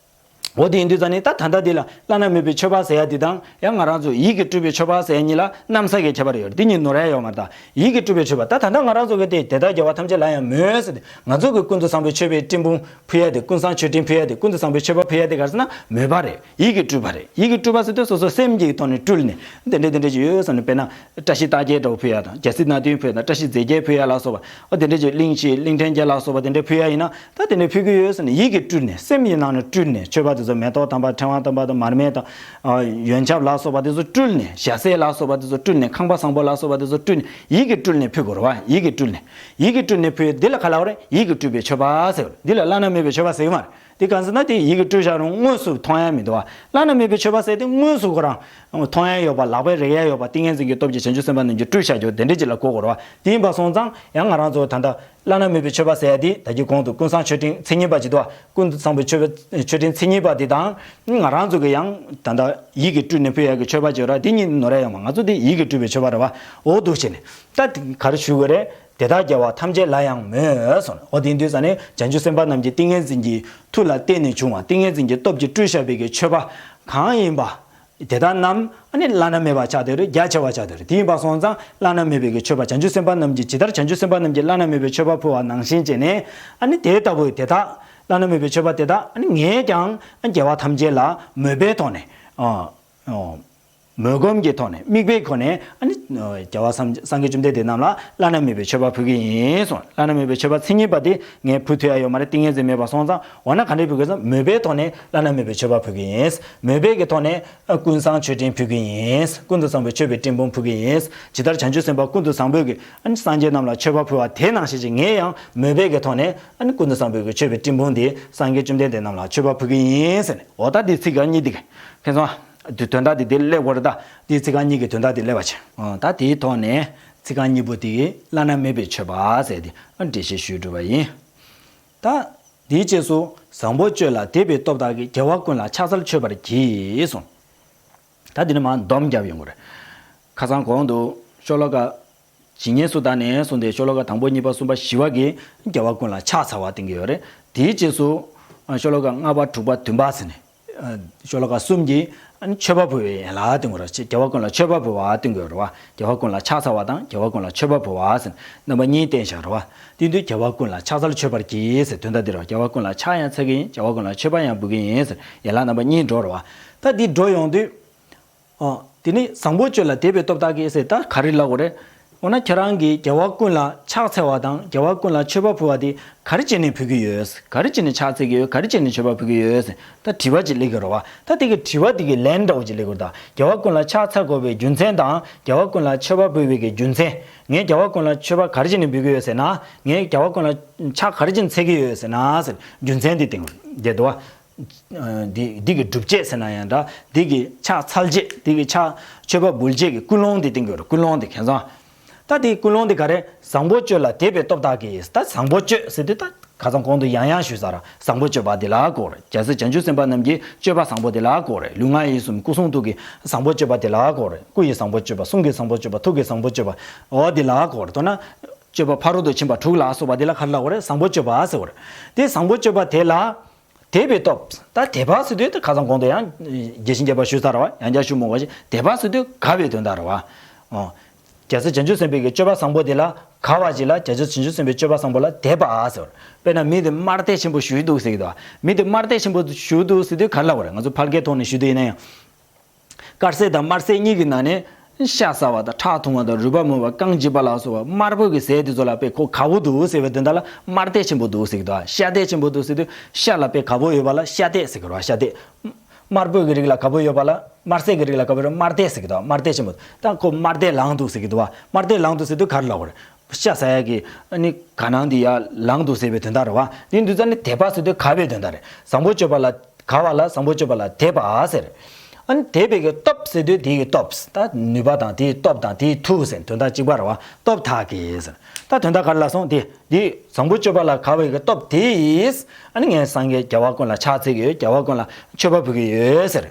འོ་དེ་ཡིན་དུས་ཙང་ནི་ད་ད་ལྟ་འདི་ལ་བླ་ན་མེད་པའི་མཆོད་པ་ཟེར་ཡ་འདི་དང་ཡང་ང་རང་ཚོ་ཡིད་ཀྱིས་སྤྲུལ་པའི་མཆོད་པ་ཟེར་ཡ་གཉིས་ལ་གནམ་ས་གི་ཁྱད་པར་ཡོད་རེད། འདི་གཉིས་ནོར་ཡ་ཡོད་མ་རེད། ད་ཡིད་ཀྱིས་སྤྲུལ་པའི་མཆོད་པ། ད་ད་ལྟ་ང་རང་ཚོ་གི་དེ་དེ་དག་རྒྱལ་བ་ཐམས་ཅད་ལ་ཡང་མོས་ཟེར་ཏེ་ང་ཚོ་གི་ཀུན་ཏུ་བཟང་པོའི་མཆོད་པའི་སྤྲིན་ཕུང་ཕུལ་ཡ་དེ། ཀུན་བཟང་མཆོད་སྤྲིན་ཕུལ་ཡ་དེ། ཀུན་ཏུ་བཟང་པོའི་མཆོད་པ་ཕུལ་ཡ་དེ་ག་རེ་ཟེར་ན་མོས་པ་རེད། ཡིད་ཀྱིས་སྤྲུལ་པ་རེད། ཡིད་ཀྱིས་སྤྲུལ་པ་ཟེར་དུས་སོ་སོ་སེམས་ཀྱི་ཐོག་ནས་སྤྲུལ་ནས་དེ་འདྲ་དེ་འདྲ་ཅིག་ཡོད་བསམ་ནས། དཔེར་ན་བཀྲ་ཤིས་རྟགས་བརྒྱད་འདྲ་བོ་ཕུལ་ཡ་དང་། རྒྱལ་སྲིད་སྣ་བདུན་ཕུལ་ཡ་དང་། བཀྲ་ཤིས་རྫས་བརྒྱད་ཕུལ་ཡ་ལ་སོགས་པ། འོ་དེ་འདྲ་ཅིག་གླིང་ཆེན་གླིང་ཕྲན་བརྒྱད་ལ་སོགས་པ་དེ་འདྲ་ཕུལ་ཡ་ཡིན་ན། ད་དེ་འདྲ་ཕུལ་གྱི་ཡོད་ཟེར་ནས་ཡིད་ཀྱིས་སྤྲུལ་ནས། སེམས་ཀྱི་ནང་ནས་སྤྲུལ་ནས། མཆོད་པ་དེ་ཚོ་མེ་ཏོག་དམ་པ། ཕྲེང་བ་དམ་པ་དང་། མར་མེ་དང་། ཨ་ཡོན་ཆབ་ལ་སོགས་པ་དེ་ཚོ་སྤྲུལ་ནས། ཞལ་ཟས་ལ་སོགས་པ་དེ་ཚོ་སྤྲུལ་ནས། ཁང་པ་བཟང་པོ་ལ་སོགས་པ་དེ་ཚོ་སྤྲུལ་ནས། ཡིད་ཀྱིས་སྤྲུལ་ནས་ཕུལ་དགོས་རེད་བ། ཡིད་ཀྱིས་སྤྲུལ་ནས། ཡིད་ཀྱིས་སྤྲུལ་ནས་ཕུལ། འདི་ལ་ག་ལབ་རེད། ཡིད་ཀྱིས་སྤྲུལ་པའི་མཆོད་པ་ཟེར་བ་རེད། འདི་ལ་བླ་ན་མེད་པའི་མཆོད་པ་ཟེར་གྱི་མ་རེད། དེ་གང་ཟེར་ན་དེ་ཡིད་ཀྱིས་སྤྲུལ་བཞག་རུང་དངོས་སུ་མཐོང་ཡ་མི་འདུག་བ། བླ་ན་མེད་པའི་མཆོད་པ་ཟེར་དེ་དངོས་སུ་ཁོ་རང་མཐོང་ཡ་ཡོད་པ། ལག་པས་རེག་ཡ་ཡོད་པ། ཏིང་ངེ་འཛིན་གྱི་སྟོབས་ཀྱིས་བྱང་ཆུབ་སེམས་དཔའ་རྣམས་ཀྱིས་སྤྲུལ་བཞག་རྒྱུ་དེ་འདྲ་ཅིག་ལ་གོ་དགོས་རེད་བ། དེ་ཡིན་པ་སོང་ཙང་ཡང་ང་རང་ཚོ་ད་ལྟ་བླ་ན་མེད་པའི་མཆོད་པ་ཟེར་ཡ་དེ་ད་གིན་གོང་དུ་ཀུན་བཟང་མཆོད་སྤྲིན་མཚན་ཉིད་པ་ཅིག་འདུག་བ། ཀུན་ཏུ་བཟང་པོའི་མཆོད་པའི་མཆོད་སྤྲིན་མཚན་ཉིད་པ་དེ་དང་། ང་རང་ཚོ་གི་ཡང་ད་ལྟ་ཡིད་ཀྱིས་སྤྲུལ་ནས་ཕུལ་ཡ་གི་མཆོད་པ་ཅིག་ཡོད་ར། དེ་གཉིས་ནོར་ཡ་ཡོད་མ། ང་ཚོ་དེ་ཡིད་ཀྱིས་སྤྲུལ་པའི་མཆོད་པ་རེད་བ། འོ་འདུག་བྱས་ནས་ད་དེ་ག་རེ་ཞུ་དགོས་རེད། དེ་དག་རྒྱལ་བ་ཐམས་ཅད་ལ་ཡང་མོས་སོ། འོ་དེ་འདུག་ས་ནས་བྱང་ཆུབ་སེམས་དཔའ་རྣམས་ཀྱི་ཏིང་ངེ་འཛིན་གྱི་མཐུ་ལ་བརྟེན་ནས་བྱུང་བ། ཏིང་ངེ་འཛིན་གྱི་སྟོབས་ཀྱིས་སྤྲུལ་བཞག་པའི་གི་མཆོད་པ་གང་ཡིན་པ། དེ་དག་རྣམས་ཨ་ནི་བླ་ན་མེད་པ་ཆགས་བསྡད་རེད། རྒྱ་ཆེ་བ་ཆགས་བསྡད་རེད། དེ་ཡིན་པ་སོང་ཙང་བླ་ན་མེད་པའི་གི་མཆོད་པ། བྱང་ཆུབ་སེམས་དཔའ་རྣམས་ཀྱིས་ཇི་ལྟར་བྱང་ཆུབ་སེམས་དཔའ་རྣམས་ཀྱིས་བླ་ན་མེད་པའི་མཆོད་པ་ཕུལ་བ་ནང་བཞིན་བྱས་ནས། ཨ་ནི་དེ་ལྟ་བུའི་དེ་དག་བླ་ན་མེད་པའི་མཆོད་པ་དེ་དག་ཨ་ནི་ངས་ཀྱང་རྒྱལ་བ་ཐམས་ཅད་ལ་མོས་པའི་ཐོག་ནས། ཨ། ཨ། མོས་གུས་ཀྱི་ཐོག་ནས། དམིགས་པའི་སྒོ་ནས། ཨ་ནི་རྒྱལ་བ་སངས་སངས་རྒྱས་བཅོམ་ལྡན་འདས་རྣམས་ལ་བླ་ན་མེད་པའི་མཆོད་པ་ཕུལ་གྱི་ཡིན་གསུངས། བླ་ན་མེད་པའི་མཆོད་པ་མཚན་ཉིད་པ་དེ་ངས་ཕུལ་ཐུབ་ཡ་ཡོད་མ་རེད། ཏིང་ངེ་འཛིན་མེད་པ་སོང་ཙང་། འོ་ན་ག་འདྲས་ཕུལ་དགོས་ཟེར་ན། མོས་པའི་ཐོག་ནས་བླ་ན་མེད་པའི་མཆོད་པ་ཕུལ་གྱི་ཡིན། མོས་པའི་གི་ཐོག་ནས་ཀུན་བཟང་མཆོད་སྤྲིན་ཕུལ་གྱི་ཡིན། ཀུན་ཏུ་བཟང་པོའི་མཆོད་པའི་སྤྲིན་ཕུང་ཕུལ་གྱི་ཡིན། ཇི་ལྟར་བྱང་ཆུབ་སེམས་དཔའ་ཀུན་ཏུ་བཟང་པོས་ཀྱི། ཨ་ནི་སངས་རྒྱས་རྣམས་ལ་མཆོད་པ་ཕུལ་བ་དེ་ནང་བཞིན་གྱི། ངས་ཡང་མོས་པའི་གི་ཐོག་ནས། ཨ་ནི་ཀུན་ཏུ་བཟང་པོའི་གི་མཆོད་པའི་སྤྲིན་ཕུང་དེ་སངས་རྒྱས་བཅོམ་ལྡན་འདས་རྣམས་ལ་མཆོད་པ་ཕུལ་གྱི་ཡིན་ཟེར་ནས། འོ་ད་འདི་ཚིག་རྐང་གཉིས་འདི་གི། མཁྱེན་སོང་། དོན་དག་འདི་འདི་སླེབས་དགོས་རེད། ད་འདི་ཚིག་རྐང་གཉིས་ཀྱི་དོན་དག་འདི་སླེབས་པ་བྱས། ཨ། ད་དེའི་ཐོག་ནས་ཚིག་རྐང་གཉིས་པོ་དེ་གི་བླ་ན་མེད་པའི་མཆོད་པ་ཟེར་དེ། ཨ། འགྲེལ་བཤད་ཞུས་གྲུབ་པ་ཡིན། ད་དེའི་རྗེས་སུ་བཟང་པོ་སྤྱོད་ལ་དད་པའི་སྟོབས་དག་གིས། རྒྱལ་བ་ཀུན་ལ་ཕྱག་འཚལ་མཆོད་པར་བགྱི་གསུངས། ད་འདི་ནས་མར་སྡོམ་རྒྱབ་ཡོང་གི་རེད། ཁ་སང་གོང་དུ་ཤོ་ལོ་ཀ་ཇི་སྙེད་སུ་དག་ནས་གསུངས་ཏེ། ཤོ་ལོ་ཀ་དང་པོ་གཉིས་པ་གསུམ་པ་བཞི་པ་གིས་རྒྱལ་བ་ཀུན་ལ་ཕྱག་འཚལ་བ་བསྟན་གྱི་ཡོད་རེད། དེའི་རྗེས་སུ་ཤོ་ལོ་ཀ་ལྔ་པ་དྲུག་པ་བདུན་པ་ཟེར་ནས། ཤོ་ལོ་ཀ་གསུམ་གྱིས་མཆོད་པ་ཕུལ་བའི་ཡན་ལག་བསྟན་གྱི་ཡོད་རེད། རྒྱལ་བ་ཀུན་ལ་མཆོད་པ་ཕུལ་བ་བསྟན་གྱི་ཡོད་རེད་བ། རྒྱལ་བ་ཀུན་ལ་ཕྱག་འཚལ་བ་དང་རྒྱལ་བ་ཀུན་ལ་མཆོད་པ་ཕུལ་བ་ཟེར་རྣམ་པ་གཉིས་བསྟན་བཞག་རེད་བ། དེ་དུས་རྒྱལ་བ་ཀུན་ལ་ཕྱག་འཚལ་མཆོད་པར་བགྱི་ཟེར་དོན་དག་འདི་རེད་བ། རྒྱལ་བ་ཀུན་ལ་ཕྱག་ཡང་འཚལ་གྱི་ཡིན། རྒྱལ་བ་ཀུན་ལ་མཆོད་པ་ཡང་འབུལ་གྱི་ཡིན་ཟེར་ཡན་ལག་རྣམ་པ་གཉིས་འགྲོ་རེད་བ། ད་འདི་འགྲོ་ཡོང་དུས། ཨོ། དེ་ནི་བཟང་པོ་སྤྱོད་ལ་དད་པའི་སྟོབས་དག་གིས་ཟེར། ད་ག་རེ་ལབ་དགོས་རེད། འོ་ན་ཁྱེད་རང་གིས་རྒྱལ་བ་ཀུན་ལ་ཕྱག་འཚལ་བ་དང་རྒྱལ་བ་ཀུན་ལ་མཆོད་པ་ཕུལ་བ་དེ་ག་རེ་བྱས་ནས་ཕུལ་གྱི་ཡོད། ག་རེ་བྱས་ནས་ཕྱག་འཚལ་གྱི་ཡོད། ག་རེ་བྱས་ནས་མཆོད་པ་ཕུལ་གྱི་ཡོད་ཟེར། ད་དྲི་བ་ཅིག་སླེབས་ཀྱི་རེད་བ། ད་དེ་གི་དྲི་བ་དེ་གི་ལན་འདྲ་བོ་ཅིག་སླེབས་ཀྱི་རེད། ད་རྒྱལ་བ་ཀུན་ལ་ཕྱག་འཚལ་དགོས་པའི་རྒྱུ་མཚན་དང་། རྒྱལ་བ་ཀུན་ལ་མཆོད་པ་ཕུལ་བའི་གི་རྒྱུ་མཚན། ངས་རྒྱལ་བ་ཀུན་ལ་མཆོད་པ་ག་རེ་བྱས་ནས་འབུལ་གྱི་ཡོད་ཟེར་ན། ངས་རྒྱལ་བ་ཀུན་ལ་ཕྱག་ག་རེ་བྱས་ནས་འཚལ་གྱི་ཡོད་ཟེར་ན་ཟེར། རྒྱུ་མཚན་དེ་སྟེང་དེ་འདུག་བ། འདི་འདི་གི་སྒྲུབ་བྱེད་ཟེར་ན་ཡང་འདྲ། འདི་གི་ཕྱག་འཚལ་བྱེད། འདི་གི་ཕྱག་མཆོད་པ་འབུལ་བྱེད་ཀྱི་ཀུན་སློང་དེ་སྟེང་གི་རེད། ཀུན་སློང་དེ་མཁྱེན་སོང་། ད་དེའི་ཀུན་སློང་དེ་ག་རེ། བཟང་པོ་སྤྱོད་ལ་དད་པའི་སྟོབས་དག་གིས། ད་བཟང་པོ་སྤྱོད་ཟེར་དུས་ད་ཁ་སང་གོང་དུ་ཡང་ཡང་ཞུས་ཚར། བཟང་པོ་སྤྱོད་པ་དེ་ལ་གོ་རེད། རྒྱལ་སྲས་བྱང་ཆུབ་སེམས་དཔའ་རྣམས་ཀྱི་སྤྱོད་པ་བཟང་པོ་དེ་ལ་གོ་རེད། ལུས་ངག་ཡིད་གསུམ་སྐུ་གསུང་ཐུགས་ཀྱི་བཟང་པོ་སྤྱོད་པ་དེ་ལ་གོ་རེད། སྐུ་ཡི་བཟང་པོ་སྤྱོད་པ། གསུང་གི་བཟང་པོ་སྤྱོད་པ། ཐུགས་ཀྱི་བཟང་པོ་སྤྱོད་པ། འོ་དེ་ལ་གོ་རེད། མདོར་ན་སྤྱོད་པ་ཕ་རོལ་ཏུ་ཕྱིན་པ་དྲུག་ལ་སོགས་པ་དེ་ལ་ག་རེ་ལབ་དགོས་རེད། བཟང་པོ་སྤྱོད་པ་ཟེར་བ་རེད། དེ་བཟང་པོ་སྤྱོད་པ་དེ་ལ། དད་པའི་སྟོབས། ད་དད་པ་ཟེར་དུས་ད་ཁ་སང་གོང་དུ་ཡང་རྒྱས་ཤིང་རྒྱས་པར་ཞུས་ཚར་བ། ཡང་བསྐྱར་ཞུ་མི་དགོས་པ་ཞིག་དད་པ་ཟེར་དུས་དགའ་བའི་དོན་དག་རེད་བ། ཨོ། རྒྱལ་སྲས་བྱང་ཆུབ་སེམས་དཔའི་གི་སྤྱོད་པ་བཟང་པོ་དེ་ལ་དགའ་བ་ཞིག་ལ། རྒྱལ་སྲས་བྱང་ཆུབ་སེམས་དཔའི་སྤྱོད་པ་བཟང་པོ་ལ་དད་པ་ཟེར། དཔེར་ན་མི་དེ་དམར་ཟས་ཆེན་པོ་ཞུས་འདུག་ཟེར་གྱི་འདུག་མི་དེ་དམར་ཟས་ཆེན་པོ་ཞུས་འདུག་ཟེར་དུས་ག་རེ་ལབ་དགོས་རེད། ང་ཚོ་ཕལ་སྐད་ཐོག་ནས་ཞུ་དུས་ཡིན་ན་ཡང་། དཀར་ཟས་དང་དམར་ཟས་གཉིས་ཀྱི་ནང་ནས། ཤ་ཟ་བ་དང་ཁྲག་འཐུང་བ་དང་རུས་པ་མུལ་བ་རྐང་འཇིབ་པ་ལ་སོགས་པ་དམར་པོ་གི་ཟས་དེ་ཚོ་ལ་དཔེ་ཁོ་དགའ་པོ་འདུག་ཟེར་བའི་དོན་དག་ལ་དམར་ཟས་ཆེན་པོ་འདུག་ཟེར་གྱི་འདུག་ཤ་ཟས་ཆེན་པོ་འདུག་ཟེར་དུས་ཤ་ལ་དཔེ་དགའ་པོ་ཡོད་པ་ལ་ཤ་ཟས་ཟེར་གྱི་རེད་བ། ཤ་ཟས། དམར་པོ་གི་རིགས་ལ་དགའ་པོ་ཡོད་པ་ལ། དམར་ཟས་ཀྱི་རིགས་ལ་དགའ་པོ་ཡོད་པ་དམར་ཟས་ཟེར་གྱི་འདུག་དམར་ཟས་ཆེན་པོ། ད་ཁོ་དམར་ཟས་ལངས་འདུག་ཟེར་གྱི་འདུག་བ། དམར་ཟས་ལངས་འདུག་ཟེར་དུས་ག་རེ་ལབ་དགོས་རེད། ཤ་ཟ་ཡ་གི་ཨ་ནི་དགའ་སྣང་དེ་ཡར་ལངས་འདུག་ཟེར་བའི་དོན་དག་རེད་བ། དེ་འདུག་ཙང་ནི་དད་པ་ཟེར་དུས་དགའ་བའི་དོན་དག་རེད། བཟང་པོ་སྤྱོད་པ་ལ། དགའ་བ་ལ་བཟང་པོ་སྤྱོད་པ་ལ་དད་པ་ཟེར། ཨ་ནི་དད་པའི་གི་སྟོབས་ཟེར་དུས་དེའི་གི་སྟོབས། ད་ནུས་པ་དང་དེའི་སྟོབས་དང་དེའི་མཐུ་ཟེར་དོན་དག་གཅིག་པ་རེད་བ། སྟོབས་དག་གིས་ཟེར། ད་དོན་དག་ག་རེ་ལབ་སོང་། དེ་དེ་བཟང་པོ་སྤྱོད་པ་ལ་དགའ་བའི་གི་སྟོབས་དེས། ཨ་ནི་ངས་སངས་རྒྱས་རྒྱལ་བ་ཀུན་ལ་ཕྱག་འཚལ་གྱི་ཡོད། རྒྱལ་བ་ཀུན་ལ་མཆོད་པ་ཕུལ་གྱི་ཡོད་ཟེར།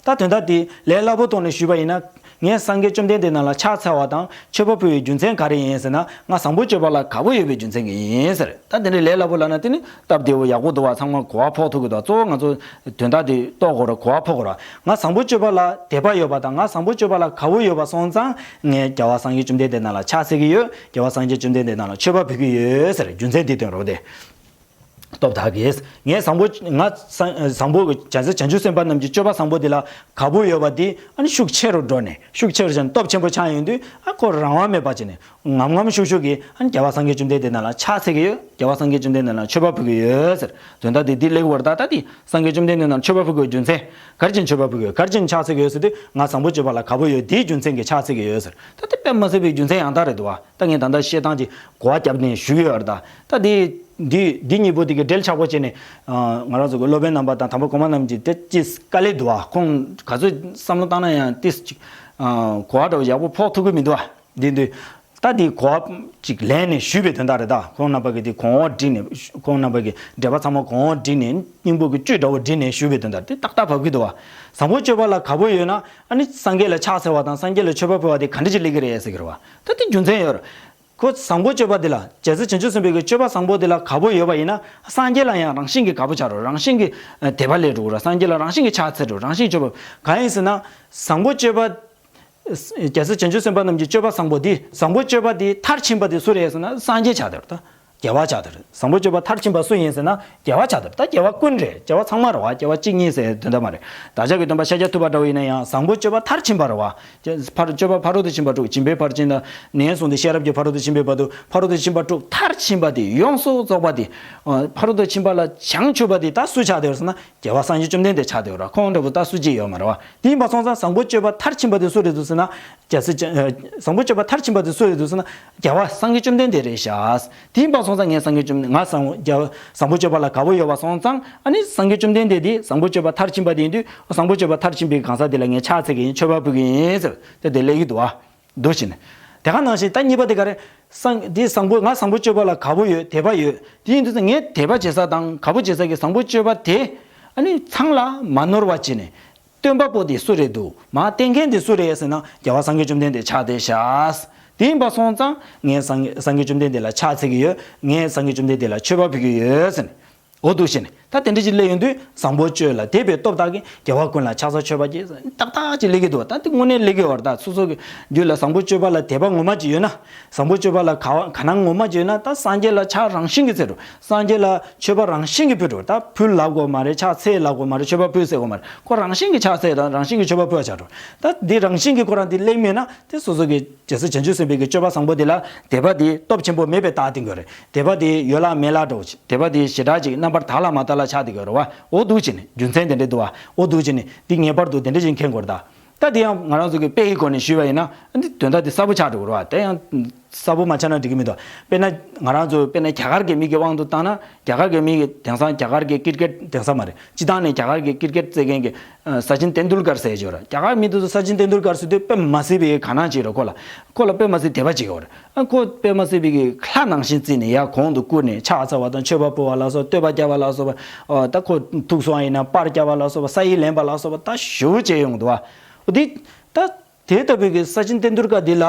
ད་དོན་དག་དེ་ལས་སླ་པོ་ཐོག་ནས་ཞུས་པ་ཡིན་ན། ངས་སངས་རྒྱས་བཅོམ་ལྡན་འདས་རྣམས་ལ་ཕྱག་འཚལ་བ་དང་མཆོད་པ་ཕུལ་བའི་རྒྱུ་མཚན་ག་རེ་ཡིན་ཟེར་ན། ང་བཟང་པོ་སྤྱོད་པ་ལ་དགའ་པོ་ཡོད་པའི་རྒྱུ་མཚན་གྱིས་ཡིན་ཟེར། ད་དེ་འདྲའི་ལས་སླ་པོ་ལབ་ན་དེ་ནི་སྟབས་བདེ་བོ་ཡག་པོ་འདུག་བ། ཚང་མ་གོ་བ་ཕོག་ཐུབ་ཀྱི་འདུག་གཙོ་བོ་ང་ཚོ་དོན་དག་དེ་རྟོགས་དགོས་རེད། གོ་བ་ཕོག་དགོས་རེད། ང་བཟང་པོ་སྤྱོད་པ་ལ་དད་པ་ཡོད་པ་དང་། ང་བཟང་པོ་སྤྱོད་པ་ལ་དགའ་པོ་ཡོད་པ་སོང་ཙང་། ངས་རྒྱལ་བ་སངས་རྒྱས་བཅོམ་ལྡན་འདས་རྣམས་ལ་ཕྱག་འཚལ་གྱི་ཡོད། རྒྱལ་བ་སངས་རྒྱས་བཅོམ་ལྡན་འདས་རྣམས་ལ་མཆོད་པ་ཕུལ་གྱི་ཡོད་ཟེར། རྒྱུ་མཚན་དེ་སྟོན་རོགས་དེ། སྟོབས་དག་གིས། ངས་བཟང་པོ་ང་བཟང་བཟང་པོ་གི་བྱ་བྱང་ཆུབ་སེམས་དཔའ་རྣམས་ཀྱི་སྤྱོད་པ་བཟང་པོ་དེ་ལ་དགའ་པོ་ཡོད་པ་དེ་ཨ་ནི་ཤུགས་ཆེ་རུ་འགྲོ་ནས། ཤུགས་ཆེ་རུ་ཕྱིན་ནས་སྟོབས་ཆེན་པོ་ཆགས་ཡོང་དུས། ཨ་ཁོ་རང་དབང་མེད་པ་བྱས་ནས་ངམ་ངམ་ཤུགས་ཤུགས་ཀྱིས་ཨ་ནི་རྒྱལ་བ་སངས་རྒྱས་བཅོམ་ལྡན་འདས་རྣམས་ལ་ཕྱག་འཚལ་གྱི་ཡོད། རྒྱལ་བ་སངས་རྒྱས་བཅོམ་ལྡན་འདས་རྣམས་ལ་མཆོད་པ་ཕུལ་གྱི་ཡོད་ཟེར། དོན་དག་དེ་འདི་ལེགས་པར་ད་ལྟ་དེ་སངས་རྒྱས་བཅོམ་ལྡན་འདས་རྣམས་མཆོད་པ་ཕུལ་དགོས་རྒྱུ་མཚན། ག་རེ་བྱས་ནས་མཆོད་པ་ཕུལ་གྱི་ཡོད། ག་རེ་བྱས་ནས་ཕྱག་འཚལ་གྱི་ཡོད་ཟེར་དུས། ང་བཟང་པོ་སྤྱོད་པ་ལ་དགའ་པོ་ཡོད། དེའི་རྒྱུ་མཚན་གྱིས་ཕྱག་འཚལ་གྱི་ཡོད་ཟེར། ད་དེ་དཔེ་མ་སྲིད་པའི་རྒྱུ་མཚན་ཡང་དག་རེད་འདུག་བ། ད་ངས་ད་ལྟ་བཤད་སྟངས་ཀྱི་གོ་བ་བརྒྱབ་ནས་ཞུ་གི་ཡོད་རེད་ད། ད་དེ་ འདི་འདི་གཉིས་པོ་དེ་གི་འབྲེལ་ཆགས་པོ་བྱས་ནས། ང་རང་ཚོ་གི་སློབ་དཔོན་རྣམ་པ་དང་དམ་པ་གོང་མ་རྣམས་ཀྱི་དེ་ཅིས་དཀའ་ལས་འདུག་བ། ཁོང་ག་ཚོད་བསམ་བློ་བཏང་ན་ཡང་ཏིས་ཅིག་གོ་བ་འདྲ་བོ་ཡག་པོ་ཕོག་ཐུབ་ཀྱི་མི་འདུག་བ། འདི་འདི་ད་འདི་གོ་བ་ཅིག་ལེན་ནས་ཞུས་པའི་དོན་དག་རེད། ད་ཁོང་རྣམ་པ་གི་དེ་གོང་འོག་བསྒྲིགས་ནས། ཁོང་རྣམ་པ་གི་འགྲེལ་པ་ཚང་མ་གོང་འོག་བསྒྲིགས་ནས་སྙིང་པོ་གི་བཅུད་འདྲ་བོ་བསྒྲིགས་ནས་ཞུས་པའི་དོན་དག་དེ་ཏག་ཏག་བབས་ཀྱི་འདུག་བ། བཟང་པོ་སྤྱོད་པ་ལ་དགའ་པོ་ཡོད་ན། ཨ་ནི་སངས་རྒྱས་ལ་ཕྱག་འཚལ་བ་དང་སངས་རྒྱས་ལ་མཆོད་པ་ཕུལ་བ་དེ་ག་འདྲ་ཅིག་སླེབས་ཀྱི་རེད་ཟེར་གྱི་རེད་བ། ད་དེ་རྒྱུ་མཚན་ཡོད་རེད། ཁོ་བཟང་པོ་སྤྱོད་པ་འདི་ལ། རྒྱལ་སྲས་བྱང་ཆུབ་སེམས་དཔའི་གི་སྤྱོད་པ་བཟང་པོ་འདི་ལ་དགའ་པོ་ཡོད་པ་ཡིན་ན། སངས་རྒྱས་ལ་ཡང་རང་བཞིན་གྱིས་དགའ་པོ་ཆགས་འགྲོ། རང་བཞིན་གྱིས་དད་པ་སླེབས་འགྲོ་གི་རེད། སངས་རྒྱས་ལ་རང་བཞིན་གྱིས་ཕྱག་འཚལ་འགྲོ། རང་བཞིན་མཆོད་པ། གང་ཡིན་ཟེར་ན། བཟང་པོ་སྤྱོད་པ། རྒྱལ་སྲས་བྱང་ཆུབ་སེམས་དཔའ་རྣམས་ཀྱི་སྤྱོད་པ་བཟང་པོ་འདི། བཟང་པོ་སྤྱོད་པ་འདི་མཐར་ཕྱིན་པ་དེ་སུ་རེད་ཟེར་ན། སངས་རྒྱས་ཆགས་འགྲོ་གི་རེད། ད་རྒྱལ་བ་ཆགས་འགྲོ་གི་རེད། བཟང་པོ་སྤྱོད་པ་མཐར་ཕྱིན་པ་སུ་ཡིན་ཟེར་ན། རྒྱལ་བ་ཆགས་འགྲོ་གི་རེད། ད་རྒྱལ་བ་ཀུན་རེད། རྒྱལ་བ་ཚང་མ་རེད་བ། རྒྱལ་བ་གཅིག་གཉིས་ཟེར་དོན་དག་མ་རེད། བདག་ཅག་གི་སྟོན་པ་ཤཱཀྱ་ཐུབ་པ་འདྲ་བོ་ཡིན་ན་ཡང་བཟང་པོ་སྤྱོད་པ་མཐར་ཕྱིན་པ་རེད་བ། ཕར་སྤྱོད་པ་ཕ་རོལ་ཏུ་ཕྱིན་པ་དྲུག། སྦྱིན་པའི་ཕར་ཕྱིན་དང་། ནས་བཟུང་སྟེ་ཤེས་རབ་ཀྱི་ཕ་རོལ་ཏུ་ཕྱིན་པའི་བར་དུ། ཕ་རོལ་ཏུ་ཕྱིན་པ་དྲུག་མཐར་ཕྱིན་པ་དེ། ཡོངས་སུ་རྫོགས་པ་དེ། ཕ་རོལ་ཏུ་ཕྱིན་པ་ལ་བྱང་ཆུབ་པ་དེ་ད་སུ་ཆགས་བསྡད་ཡོད་ཟེར་ན། རྒྱལ་བ་སངས་རྒྱས་བཅོམ་ལྡན་འདས་ཆགས་བསྡད་ཡོད་རེད། ཁོང་འདྲ་བོ་ད་སུ་གཅིག་ཡོད་མ་རེད་བ། དེ་ཡིན་པ་སོང་ཙང་བཟང་པོ་སྤྱོད་པ་མཐར་ཕྱིན་པ་དེ་སུ་རེད་འདུག་ཟེར་ན། རྒྱལ་སྲས་བྱང་། བཟང་པོ་སྤྱོད་པ་མཐར་ཕྱིན་པ་དེ་སུ་རེད་འདུག་ཟེར་ན། རྒྱལ་བ་སངས་རྒྱས་བཅོམ་ལྡན་འདས་རེད་ཤག། དེ་ཡིན་པ་སོང་ཙང་ངས་སངས་རྒྱས་བཅོམ། ང་བཟང་། རྒྱལ་བ་བཟང་པོ་སྤྱོད་པ་ལ་དགའ་པོ་ཡོད་པ་སོང་ཙང་། ཨ་ནི་སངས་རྒྱས་བཅོམ་ལྡན་འདས་དེ་བཟང་པོ་སྤྱོད་པ་མཐར་ཕྱིན་པ་དེ་ཡིན་དུས། བཟང་པོ་སྤྱོད་པ་མཐར་ཕྱིན་པའི་གང་ཟག་དེ་ལ་ངས་ཕྱག་འཚལ་གྱི་ཡིན། མཆོད་པ་ཕུལ་གྱི་ཡིན་ཟེར་དེ་དེ་སླེབས་ཀྱི་འདུག་བ། འདུག་བྱས་ནས། དེ་ག་ནང་བཞིན་ད་གཉིས་པ་དེ་ག་རེ། སངས། དེ་བཟང་པོ། ང་བཟང་པོ་སྤྱོད་པ་ལ་དགའ་པོ་ཡོད། དད་པ་ཡོད། དེ་ཡིན་དུས་ངས་དད་པ་བྱེད་ས་དང་དགའ་པོ་བྱེད་ས་གི་བཟང་པོ་སྤྱོད་པ་དེ། ཨ་ནི་ཚང་ལ་མ་ནོར་བ་བྱས་ནས། སྟོན་པ་པོ་དེ་སུ་རེད་འདུག། མར་བསྟན་མཁན་དེ་སུ་རེད་ཟེར་ན། རྒྱལ་བ་སངས་རྒྱས་བཅོམ་ལྡན་འདས་ཆགས་བསྡད་ཤག། དེ་ཡིན་པ་སོང་ཙང་ངས་སངས། སངས་རྒྱས་བཅོམ་ལྡན་འདས་ལ་ཕྱག་འཚལ་གྱི་ཡོད། ངས་སངས་རྒྱས་བཅོམ་ལྡན་འདས་ལ་མཆོད་པ་ཕུལ་གྱི་ཡོད་ཟེར་ནས། འོ་འདུག་བྱས་ནས། ད་དེ་འདྲ་ཅིག་སླེབས་ཡོང་དུས་བཟང་པོ་སྤྱོད་ལ་དད་པའི་སྟོབས་དག་གིས། རྒྱལ་བ་ཀུན་ལ་ཕྱག་འཚལ་མཆོད་པ་བགྱི། ཏག་ཏག་ཅིག་སླེབས་ཀྱི་འདུག། ད་དེ་དངོས་གནས་སླེབས་ཀྱི་ཡོད་རེད། ད་སོ་སོ་གི་རྒྱུད་ལ་བཟང་པོ་སྤྱོད་པ་ལ་དད་པ་ངོ་མ་ཅིག་ཡོད་ན། བཟང་པོ་སྤྱོད་པ་ལ་དགའ་བ་དགའ་སྣང་ངོ་མ་ཅིག་ཡོད་ན། ད་སངས་རྒྱས་ལ་ཕྱག་རང་བཞིན་གྱིས་འཚལ་འགྲོ། སངས་རྒྱས་ལ་མཆོད་པ་རང་བཞིན་གྱིས་ཕུལ་འགྲོ། ད་ཕུལ་ལབ་དགོས་མ་རེད། ཕྱག་འཚལ་ལབ་དགོས་མ་རེད། མཆོད་པ་ཕུལ་ཟེར་དགོས་མ་རེད། ཁོ་རང་བཞིན་གྱིས་ཕྱག་འཚལ་དང་རང་བཞིན་གྱིས་མཆོད་པ་ཕུལ་བ་ཆགས་འགྲོ། ད་འདི་རང་བཞིན་གྱིས་ཁོ་རང་འདི་སླེབས་མེད་ན། དེ་སོ་སོ་གི་རྒྱལ་སྲས་བྱང་ཆུབ་སེམས་དཔའི་གི་སྤྱོད་པ་བཟང་པོ་དེ་ལ་དད་པ་དེ་སྟོབས་ཆེན་པོ་མེད་པའི་རྟགས་དེ་འགོད་རེད། དད་པ་དེ་ཡོད་ལ་མེད་ལ་འགྲོ། དད་པ་དེ་ཞེ་དྲག་ཅིག་རྣམ་པར་དག་ལ་མ་དག་ལ་ཆགས་དེ་འགོད་རེད་བ། འོ་འདུག་བྱས་ནས་རྒྱུ་མཚན་དེ་འདྲ་འདུག་བ། འོ་འདུག་བྱས་ནས་འདི་ངེས་པར་དུ་དེ་འདྲ་ཅིག་མཁྱེན་དགོས་རེད་ད། ད་དེ་ཡང་ང་རང་ཚོ་གི་དཔེ་ཡི་སྒོ་ནས་ཞུས་པ་ཡིན་ན། འདི་དོན་དག་དེ་གསལ་པོ་ཆགས་འགྲོ་གི་རེད་བ། དེ་ཡང་གསལ་པོ་མ་ཆགས་ན་འགྲིག་གི་མི་འདུག། དཔེར་ན་ང་རང་ཚོ་དཔེར་ན་རྒྱ་གར་གྱི་མི་གི་དབང་དུ་བཏང་ན། རྒྱ་གར་གྱི་མི་གི་དེང་སང་རྒྱ་གར་གྱི་ཀིར་ཀེཊ། དེང་སང་མ་རེད། སྤྱིར་བཏང་ནས་རྒྱ་གར་གྱི་ཀིར་ཀེཊ་རྩེད་མཁན་གྱི་ཨ་སཅིན་ཏེན་དུལ་ཀར་ཟེར་ཡོད་རེད། རྒྱ་གར་མི་དེ་ཚོ་སཅིན་ཏེན་དུལ་ཀར་ཟེར་དུས་དཔེ་མ་སྲིད་པའི་དགའ་སྣང་ཅིག་རེད། ཁོ་ལ། ཁོ་ལ་དཔེ་མ་སྲིད་དད་པ་ཅིག་ཡོད་རེད། ཨ་ཁོ་དཔེ་མ་སྲིད་པའི་གི་ལྷ་ནང་བཞིན་བརྩིས་ནས་ཡར་གོང་དུ་བཀུར་ནས་ཕྱག་འཚལ་བ་དང་མཆོད་པ་ཕུལ་བ་ལ་སོགས། བསྟོད་པ་རྒྱབ་པ་ལ་སོགས་པ། ཨ་ད་ཁོ་ཐུག་སོང་བ་ཡིན་ན་པར་རྒྱབ་པ་ལ་སོགས་པ། ས་ཡིག་ལེན་པ་ལ་སོགས་པ་ད་ཞེ་པོ་བྱས་ཡོང་འདུག་བ། འོ་དེ། ད་དེ་ལྟ་བུའི་གི་སཅིན་ཏེན་དུལ་ཀར་འདི་ལ།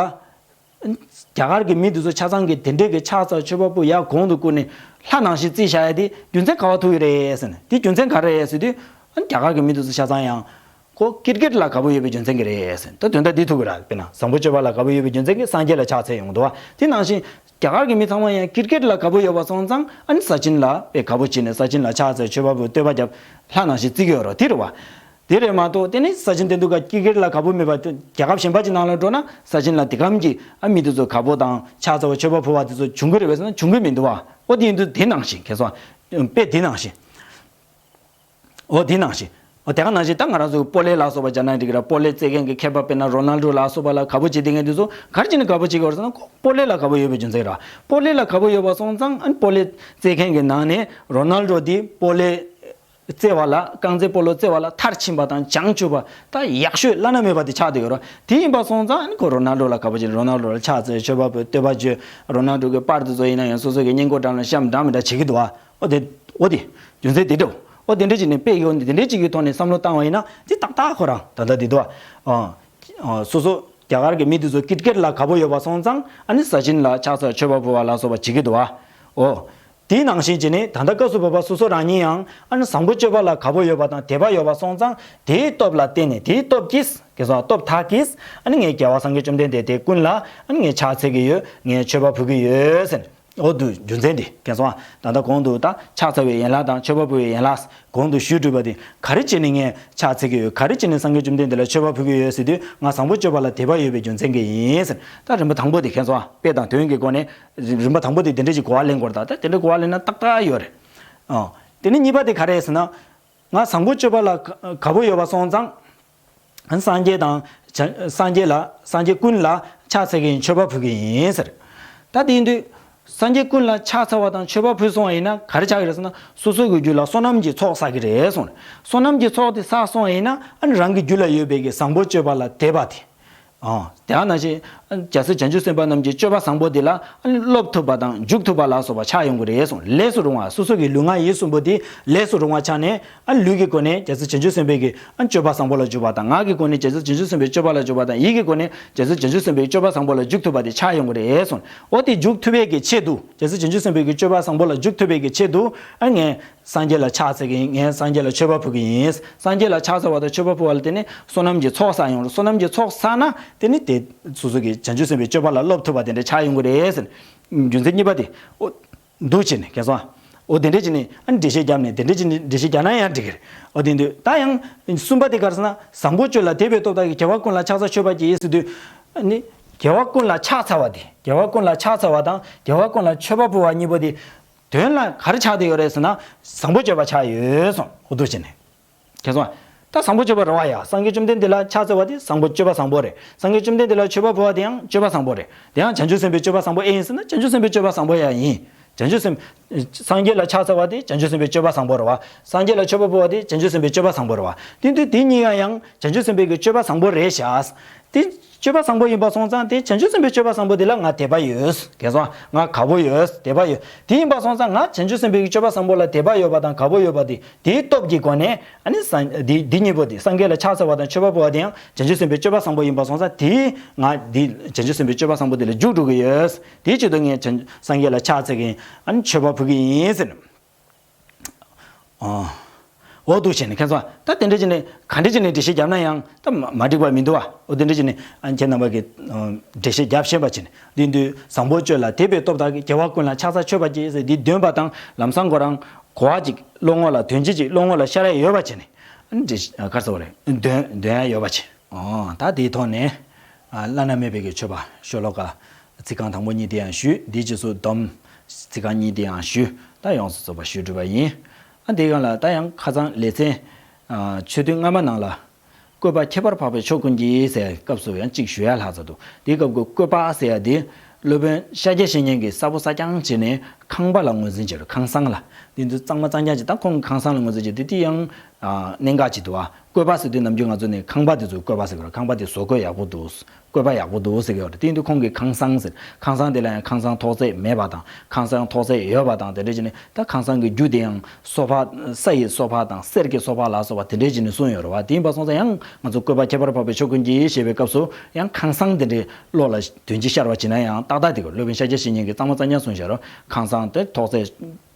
རྒྱ་གར་གྱི་མི་དེ་ཚོ་ཆ་ཚང་གིས་དེ་འདྲའི་གི་ཕྱག་འཚལ་མཆོད་པ་ཕུལ། ཡར་གོང་དུ་བཀུར་ནས་ལྷ་ནང་བཞིན་བརྩིས་བཞག་ཡ་དེ་རྒྱུ་མཚན་ག་པར་ཐུག་ཡོད་རེད་ཟེར་ན། དེ་རྒྱུ་མཚན་ག་རེ་རེད་ཟེར་དུས། ཨ་རྒྱ་གར་གྱི་མི་དེ་ཚོ་ཆ་ཚང་ཡང་ཁོ་ཀིར་ཀེཊ་ལ་དགའ་པོ་ཡོད་པའི་རྒྱུ་མཚན་གྱིས་རེད་ཟེར། ད་དོན་དག་འདི་ཐུག་གི་རེད། དཔེར་ན་བཟང་པོ་སྤྱོད་པ་ལ་དགའ་པོ་ཡོད་པའི་རྒྱུ་མཚན་གྱིས་སངས་རྒྱས་ལ་ཕྱག་འཚལ་ཡོང་འདུག་བ། དེ་ནང་བཞིན་རྒྱ་གར་གྱི་མི་ཚང་མ་ཡང་ཀིར་ཀེཊ་ལ་དགའ་པོ་ཡོད་པ་སོང་ཙང་། ཨ་ནི་སཅིན་ལ་དཔེ་དགའ་པོ་བྱས་ནས་སཅིན་ལ་ཕྱག་འཚལ་མཆོད་པ་ཕུལ་བསྟོད་པ་རྒྱབ། ལྷ་ནང་བཞིན་བརྩི་གི་ཡོད་རེད། དེ་རེད་བ། དེ་རེད་མ་གཏོགས་དེ་ནི་སཅིན་ཏེན་དུལ་ཀར་ཀིར་ཀེཊ་ལ་དགའ་པོ་མེད་པ་དེ། རྒྱལ་ཁབ་གཞན་པ་ཅིག་ནང་ལ་འགྲོ་ན་སཅིན་ལ་དེ་གམ་གྱི་ཨ་མི་དེ་ཚོ་དགའ་པོ་དང་ཕྱག་འཚལ་བ་མཆོད་པ་ཕུལ་བ་དེ་ཚོ་བྱུང་གི་རེད་པས་ཟེར་ན་བྱུང་གི་མི་འདུག་བ། འོ་དེ་ཡིན་དུས་དེ་ནང་བཞིན། མཁྱེན་སོང་། དཔེ་དེ་ནང་བཞིན། འོ་དེ་ནང་བཞིན། འོ་དེ་ག་ནང་བཞིན་ད་ང་རང་ཚོ་སྤོ་ལོ་ལ་སོགས་པ་སྦྱར་ན་འགྲིག་གི་ར། སྤོ་ལོ་རྩེད་མཁན་གྱི་མཁས་པ་དཔེར་ན་རོ་ནལ་ཌོ་ལ་སོགས་པ་ལ་དགའ་པོ་བྱེད་བསྡད་མཁན་དེ་ཚོ་ག་རེ་བྱས་ནས་དགའ་པོ་བྱེད་ཀྱི་ཡོད་རེད་ཟེར་ན། ཁོ་སྤོ་ལོ་ལ་དགའ་པོ་ཡོད་པའི་རྒྱུ་མཚན་རེད། སྤོ་ལོ་ལ་དགའ་པོ་ཡོད་པ་སོང་ཙང་། ཨ་ནི་སྤོ་ལོ་རྩེད་མཁན་གྱི་ནང་ནས་རོ་ནལ་ཌོ་དེ་སྤོ་ལོ་རྩེ་བ་ལ། རྐང་རྩེད་སྤོ་ལོ་རྩེ་བ་ལ་མཐར་ཕྱིན་པ་དང་བྱང་ཆུབ་པ། ད་ཡག་ཤོས་བླ་ན་མེད་པ་དེ་ཆགས་བསྡད་ཡོད་རེད། དེ་ཡིན་པ་སོང་ཙང་ཨ་ནི་ཁོ་རོ་ནལ་ཌོ་ལ་དགའ་པོ་བྱས། རོ་ནལ་ཌོ་ལ་ཕྱག་འཚལ་མཆོད་པ་ཕུལ་བསྟོད་པ་བརྗོད། རོ་ནལ་ཌོ་གི་པར་དེ་ཚོ་ཡིན་ན་ཡང་སོ་སོ་གི་སྔས་མགོ་འགྲམ་ལ་བཤམས། འདྲ་མི་འདྲ་བྱེད་ཀྱི་འདུག་བ། འོ་དེ། འོ་དེ། རྒྱུ་མཚན་དེ་འདྲ། འོ་དེ་འདྲ་བྱས་ནས་དཔེ་ཡོད་ནི་དེ་འདྲ་ཅིག་གི་ཐོག་ནས་བསམ་བློ་བཏང་བ་ཡིན་ན་དེ་ཏག་ཏག་ཁོ་རང་ད་ལྟ་དེ་འདུག་བ། ཨ། ཨ། སོ་སོ་རྒྱ་གར་གྱི་མི་དེ་ཚོ་ཀིར་ཀེཊ་ལ་དགའ་པོ་ཡོད་པ་སོང་ཙང་། ཨ་ནི་སཅིན་ལ་ཕྱག་འཚལ་མཆོད་པ་ཕུལ་བ་ལ་སོགས་པ་བྱེད་ཀྱི་འདུག་བ། འོ། དེའི་ནང་བཞིན་བྱས་ནས་ད་ལྟ་སྐབས་སུ་བབ་པ་སོ་སོ་རང་ཉིད་ཡང་ཨ་ནི་བཟང་པོ་སྤྱོད་པ་ལ་དགའ་པོ་ཡོད་པ་དང་དད་པ་ཡོད་པ་སོང་ཙང་། དེའི་སྟོབས་ལ་བརྟེན་ནས། དེའི་སྟོབས་ཀྱིས། ཀྱི་སོ། སྟོབས་དག་གིས་ཨ་ནི་ངས་རྒྱལ་བ་སངས་རྒྱས་བཅོམ་ལྡན་འདས་དེ་ཀུན་ལ་ཨ་ནི་ངས་ཕྱག་འཚལ་གྱི་ཡོད། ངས་མཆོད་པ་ཕུལ་གྱི་ཡོད་ཟེར། འོ་འདུག། རྒྱུ་མཚན་དེ། མཁྱེན་སོང་ཨ། ད་ལྟ་གོང་དུ་ད་ཕྱག་འཚལ་བའི་ཡན་ལག་དང་མཆོད་པ་ཕུལ་བའི་ཡན་ལག་གོང་དུ་ཞུས་གྲུབ་པ་དེ། ག་རེ་བྱས་ནས་ངས་ཕྱག་འཚལ་གྱི་ཡོད། ག་རེ་བྱས་ནས་སངས་རྒྱས་བཅོམ་ལྡན་འདས་ལ་མཆོད་པ་ཕུལ་གྱི་ཡོད་ཟེར་དུས། ང་བཟང་པོ་སྤྱོད་པ་ལ་དད་པ་ཡོད་པའི་རྒྱུ་མཚན་གྱིས་ཡིན་ཟེར། ད་རིམ་པ་དང་པོ་དེ། མཁྱེན་སོང་ཨ། དཔེ་དང་དོན་གྱི་སྒོ་ནས་རིམ་པ་དང་པོ་དེ་དེ་འདྲ་ཅིག་གོ་བ་ལེན་དགོས་རེད། ད་ད་དེ་འདྲ་གོ་བ་ལེན་ན་ཏག་ཏག་ཡོད་རེད། ཨ། དེ་ནས་གཉིས་པ་དེ་ག་རེ་ཟེར་ན། ང་བཟང་པོ་སྤྱོད་པ་ལ་དགའ་དགའ་པོ་ཡོད་པ་སོང་ཙང་། སངས་རྒྱས་དང་། སངས་རྒྱས་ལ། སངས་རྒྱས་ཀུན་ལ་ཕྱག་འཚལ་གྱི་ཡིན། མཆོད་པ་ཕུལ་གྱི་ཡིན་ཟེར། ད་དེ་ཡིན་དུས། སངས་རྒྱས་ཀུན་ལ་ཕྱག་འཚལ་བ་དང་མཆོད་པ་ཕུལ་སོང་བ་ཡིན་ན་ག་རེ་ཆགས་ཀྱི་རེད་ཟེར་ན། སོ་སོ་གི་རྒྱུད་ལ་བསོད་ནམས་ཀྱི་ཚོགས་བསགས་ཀྱི་རེད་གསུངས། བསོད་ནམས་ཀྱི་ཚོགས་དེ་བསགས་སོང་བ་ཡིན་ན་ཨ་ནི་རང་གི་རྒྱུད་ལ་ཡོད་པའི་གི་བཟང་པོ་སྤྱོད་པ་ལ་དད་པ་དེ། ཨ། དེ་ནང་བཞིན་རྒྱལ་སྲས་བྱང་ཆུབ་སེམས་དཔའ་རྣམས་ཀྱི་སྤྱོད་པ་བཟང་པོ་དེ་ལ་ཨ་ནི་སློབ་ཐུབ་པ་དང་འཇུག་ཐུབ་པ་ལ་སོགས་པ་ཆགས་ཡོང་གི་རེད་གསུངས། ལས་སུ་རུང་བ། སོ་སོ་གི་ལུས་ངག་ཡིད་གསུམ་པོ་དེ་ལས་སུ་རུང་བ་ཆགས་ནས། ཨ། ལུས་ཀྱི་སྒོ་ནས་རྒྱལ་སྲས་བྱང་ཆུབ་སེམས་དཔའི་གི་ཨ་སྤྱོད་པ་བཟང་པོ་ལ་འཇུག་པ་དང་། ངག་གི་སྒོ་ནས་རྒྱལ་སྲས་བྱང་ཆུབ་སེམས་དཔའི་སྤྱོད་པ་ལ་འཇུག་པ་དང་། ཡིད་ཀྱི་སྒོ་ནས་རྒྱལ་སྲས་བྱང་ཆུབ་སེམས་དཔའི་སྤྱོད་པ་བཟང་པོ་ལ་འཇུག་ཐུབ་པ་དེ་ཆགས་ཡོང་གི་རེད་གསུངས། འོ་དེ་འཇུག་ཐུབ་པའི་གི་ཆེད་དུ། རྒྱལ་སྲས་བྱང་ཆུབ་སེམས་དཔའི་གི་སྤྱོད་པ་བཟང་པོ་ལ་འཇུག་ཐུབ་པའི་གི་ཆེད་དུ། ཨ། ངས་སངས་རྒྱས་ལ་ཕྱག་འཚལ་གི་ཡིན། ངས་སངས་རྒྱས་ལ་མཆོད་པ་ཕུལ་གི་ཡིན། སངས་རྒྱས་ལ་ཕྱག་འཚལ་བ་དང་མཆོད་པ་ཕུལ་བ་ལ་བརྟེན་ནས་བསོད་ནམས་ཀྱི་ཚོགས་བསགས་ཡོང་རེད། བསོད་ནམས་ཀྱི་ཚོགས་བསགས་ན་དེ་ནི་དེ་སོ་སོ་གི་བྱང་ཆུབ་སེམས་དཔའི་སྤྱོད་པ་ལ་སློབ་ཐུབ་པ་དེ་འདྲ་ཆགས་ཡོང་གི་རེད་ཟེར། རྒྱུ་མཚན་གཉིས་པ་དེ། འོ། འདུག་བྱས་ནས་ཁྱེད་ཚོ། འོ་དེ་འདྲས་བྱས་ནས་ཨ་ནི་འགྲེལ་བཤད་བརྒྱབ་ནས་དེ་འདྲས་བྱས་ནས་འགྲེལ་བཤད་བརྒྱབ་ན་ཡང་འགྲིག་གི་རེད། འོ་དེ་འདུག་ད་ཡང་གསུམ་པ་དེ་ག་རེ་ཟེར་ན། བཟང་པོ་སྤྱོད་ལ་དད་པས་སྟོབས་དག་གིས། རྒྱལ་བ་ཀུན་ལ་ཕྱག་འཚལ་མཆོད་པར་བགྱི་ཟེར་དུས། ཨ་ནི། རྒྱལ་བ་ཀུན་ལ་ཕྱག་འཚལ་བ་དེ། རྒྱལ་བ་ཀུན་ལ་ཕྱག་འཚལ་བ་དང་རྒྱལ་བ་ཀུན་ལ་མཆོད་པ་ཕུལ་བ་གཉིས་པོ་དེ། དོན་ལ་ག་རེ་ཆགས་བསྡད་ཡོད་རེད་ཟེར་ན། བཟང་པོ་སྤྱོད་པ་ཆགས་ཡོད་གསུངས། འོ་འདུག་བྱས་ནས། ཁྱེད་ཚོ། ད་བཟང་པོ་སྤྱོད་པ་རེད་བ་ཡ། སངས་རྒྱས་བཅོམ་ལྡན་འདས་ལ་ཕྱག་འཚལ་བ་དེ་བཟང་པོ་སྤྱོད་པ་བཟང་པོ་རེད། སངས་རྒྱས་བཅོམ་ལྡན་འདས་ལ་མཆོད་པ་ཕུལ་བ་དེ་ཡང་སྤྱོད་པ་བཟང་པོ་རེད། དེ་ཡང་བྱང་ཆུབ་སེམས་དཔའི་སྤྱོད་པ་བཟང་པོ་ཨེ་ཡིན་ཟེར་ན། བྱང་ཆུབ་སེམས་དཔའི་སྤྱོད་པ་བཟང་པོ་ཡང་ཡིན། བྱང་ཆུབ་སེམས། སངས་རྒྱས་ལ་ཕྱག་འཚལ་བ་དེ་བྱང་ཆུབ་སེམས་དཔའི་སྤྱོད་པ་བཟང་པོ་རེད་བ། སངས་རྒྱས་ལ་མཆོད་པ་ཕུལ་བ་དེ་བྱང་ཆུབ་སེམས་དཔའི་སྤྱོད་པ་བཟང་པོ་རེད་བ། དེ་དུས་དེ་གཉིས་ཀ་ཡང་བྱང་ཆུབ་སེམས་དཔའི་གི་སྤྱོད་པ་བཟང་པོ་རེད་ཤག་དེ་སྤྱོད་པ་བཟང་པོ་ཡིན་པ་སོང་ཙང་དེ་བྱང་ཆུབ་སེམས་དཔའི་སྤྱོད་པ་བཟང་པོ་དེ་ལ་ང་དད་པ་ཡོད། ཁྱེད་ཚོ། ང་དགའ་པོ་ཡོད། དད་པ་ཡོད། དེ་ཡིན་པ་སོང་ཙང་ང་བྱང་ཆུབ་སེམས་དཔའི་གི་སྤྱོད་པ་བཟང་པོ་ལ་དད་པ་ཡོད་པ་དང་དགའ་པོ་ཡོད་པ་དེ། དེའི་སྟོབས་ཀྱི་སྒོ་ནས། ཨ་ནི་སངས། འདི་འདི་གཉིས་པོ་དེ། སངས་རྒྱས་ལ་ཕྱག་འཚལ་བ་དང་མཆོད་པ་ཕུལ་བ་དེ་ཡང་བྱང་ཆུབ་སེམས་དཔའི་སྤྱོད་པ་བཟང་པོ་ཡིན་པ་སོང་ཙང་དེ། ང་འདི་བྱང་ཆུབ་སེམས་དཔའི་སྤྱོད་པ་བཟང་པོ་དེ་ལ་འཇུག་འགྲོ་གི་ཡོད། དེའི་ཆེད་དུ་ངས་བྱང་། སངས་རྒྱས་ལ་ཕྱག་འཚལ་གི་ཡིན། ཨ་ནི་མཆོད་པ་ཕུལ་གི་ཡིན་ཟེར། ཨོ། འོ་འདུག་བྱས་ནས་ཁྱེད་ཚོ། ད་དེ་འདྲ་བྱས་ནས་ག་འདྲ་བྱས་ནས་འགྲེལ་བཤད་བརྒྱབ་ན་ཡང་ད་མ་མ་འགྲིག་པ་མི་འདུག་བ། འོ་དེ་འདྲ་བྱས་ནས་ཨ་ཁྱེད་རྣམ་པ་གི་ཨ་འགྲེལ་བཤད་རྒྱབ་ཤེས་པ་བྱས་ནས། དེ་དུས་བཟང་པོ་སྤྱོད་ལ་དད་པས་སྟོབས་དག་གིས། རྒྱལ་བ་ཀུན་ལ་ཕྱག་འཚལ་མཆོད་པར་བགྱི་ཟེར་འདི་འདོན་པ་དང་ལམ་སང་ཁོ་རང་གོ་བ་ཅིག་བློ་ངོ་ལ། དོན་སྤྱི་ཅིག་བློ་ངོ་ལ་ཤར་ཡ་ཡོད་པ་བྱས་ནས། ཨ་འདྲི་ག་རེ་ཟེར་བ་རེད། འདོན་འདོན་ཡ་ཡོད་པ་བྱས། ཨོ། ད་དེའི་ཐོག་ནས་ཨ་བླ་ན་མེད་པའི་གི་མཆོད་པ་ཤོ་ལོ་ཀ་ཚིག་རྐང་དང་པོ་གཉིས་དེ་ཡང་ཞུས། དེའི་རྗེས་སུ་སྡོམ་ཚིག་རྐང་གཉིས་དེ་ཡང་ཞུས། ད་ཡོངས་སུ་རྫོགས་པ་ཞུས་གྲུབ་པ་ཡིན། ཨ་དེའི་སྒང་ལ་ད་ཡང་ཁ་སང་ལེ་ཚན་ཨ་ཆོས་ཐུན་སྔ་མ་ནང་ལ། བཀོད་པ་ཁྱད་པར་འཕགས་པའི་མཆོག་ཀུན་གྱི་ཟེར་སྐབས་སུ་ཡང་གཅིག་ཞུ་ཡ་ལྷག་ཙམ་འདུག་དེའི་སྐབས་ཀྱི་བཀོད་པ་ཟེར་ཡ་དེ། སློབ་དཔོན་ཤཱཀྱ་བཤེས་གཉེན་གྱིས་གསལ་པོ་གསལ་རྐྱང་བྱས་ནས་ཁང་པ་ལ་ངོས་འཛིན་བྱས་རེད། ཁང་བཟང་ལ། དེ་ཚོ་གཙང་མ་གཙང་རྐྱང་ཅིག་ད་ཁོང་གིས་ཁང་བཟང་ལ་ངོས་འཛིན་བྱས་དེ་དེ་ཡང་ཨ་གནད་འགག་ཅིག་འདུག་ཨ། བཀོད་པ་ཟེར་དུས་ནམ་རྒྱུན་ང་ཚོ་ནས་ཁང་པ་དེ་ཚོ་བཀོད་པ་ཟེར་གི་རེད། ཁང་པ་དེ་བཟོ་བཀོད་ཡག་པོ་འདུག་བཀོད་པ་ཡག་པོ་འདུག་ཟེར་གི་ཡོད་རེད། དེ་ཡིན་དུས་ཁོང་གིས་ཁང་བཟང་ཟེར། ཁང་བཟང་དེ་ལ་ཡང་ཁང་བཟང་ཐོག་བརྩེགས་མེད་པ་དང་། ཁང་བཟང་ཐོག་བརྩེགས་ཡོད་པ་དང་། དེ་འདྲ་བྱས་ནས་ད་ཁང་བཟང་གི་རྒྱུ་དེ་ཡང་སོ་ཕག་ས་ཡི་སོ་ཕག་དང་གསེར་གྱི་སོ་ཕག་ལ་སོགས་པ་དེ་འདྲ་བྱས་ནས་གསུངས་ཡོད་རེད་བ། དེ་ཡིན་པ་སོང་ཙང་ཡང་ང་ཚོ་བཀོད་པ་ཁྱད་པར་འཕགས་པའི་མཆོག་ཀུན་གྱི་ཞེས་པའི་སྐབས་སུ་ཡང་ཁང་བཟང་དེ་འདྲའི་བློ་ལ་དོན་སྤྱི་ཤར་བ་བྱས་ན་ཡང་ཏག་ཏག་དེ་ག་སློབ་དཔོན་ཤཱཀྱ་བཤེས་གཉེན་གྱིས་གཙང་མ་གཙང་རྐྱང་གསུངས་བཞག་རེད། ཁང་བཟང་དེ་ཐོག་བརྩེགས་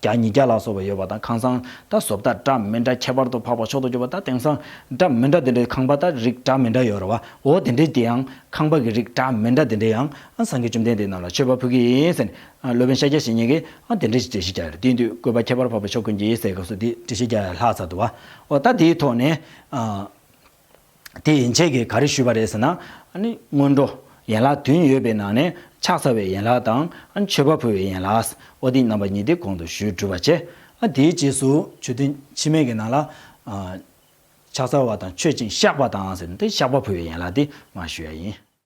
བརྒྱ་ཉིས་བརྒྱ་ལ་སོགས་པ་ཡོད་པ་དང་། ཁང་བཟང་ད་བཟོ་ལྟ་འདྲ་མི་འདྲ་ཁྱད་པར་དུ་འཕགས་པ་མཆོག་ཏུ་གྱུར་པ་ད་དེང་སང་འདྲ་མི་འདྲ་དེ་འདྲའི་ཁང་པ་ད་རིགས་འདྲ་མི་འདྲ་ཡོད་རེད་བ། འོ་དེ་འདྲའི་དེ་ཡང་ཁང་པ་གི་རིགས་འདྲ་མི་འདྲ་དེ་འདྲ་ཡང་ཨ་སངས་རྒྱས་བཅོམ་ལྡན་འདས་རྣམས་ལ་མཆོད་པ་ཕུལ་གྱི་ཡིན་ཟེར་ནས་ཨ་སློབ་དཔོན་ཤཱཀྱ་བཤེས་གཉེན་གྱིས་ཨ་དེ་འདྲའི་འགྲེལ་བཤད་རྒྱག་ཡོད་རེད། དེ་ཡིན་དུས་བཀོད་པ་ཁྱད་པར་འཕགས་པའི་མཆོག་ཀུན་གྱི་ཟེར་སྐབས་སུ་དེ་འགྲེལ་བཤད་རྒྱག་ཡ་ལྷག་ཚར་འདུག་བ། འོ་ད་དེའི་ཐོག་ནས་ཨ། དེ་ཡན་ཆད་ཀྱིས་ག་རེ་ཞུས་པ་རེད་ཟེར་ན། ཨ་ནི་སྔོན་འགྲོ་ཡན་ལག་བདུན་ཡོད་པའི་ནང་ནས་ཕྱག་འཚལ་བའི་ཡན་ལག་དང་། ཨ་ནི་མཆོད་པ་ཕུལ་བའི་ཡན་ལག། འོ་དེ་རྣམ་པ་གཉིས་དེ་གོང་དུ་ཞུས་གྲུབ་པ་བྱས། ཨ་དེའི་རྗེས་སུ་མཆོད་རྟེན་ཕྱི་མའི་གི་ནང་ལ། ཨ་ཕྱག་འཚལ་བ་དང་མཆོད་ཅིང་བཤགས་པ་དང་ཟེར་ནས་དེ་བཤགས་པ་ཕུལ་བའི་ཡན་ལག་དེ་མར་ཞུ་ཡ་ཡིན།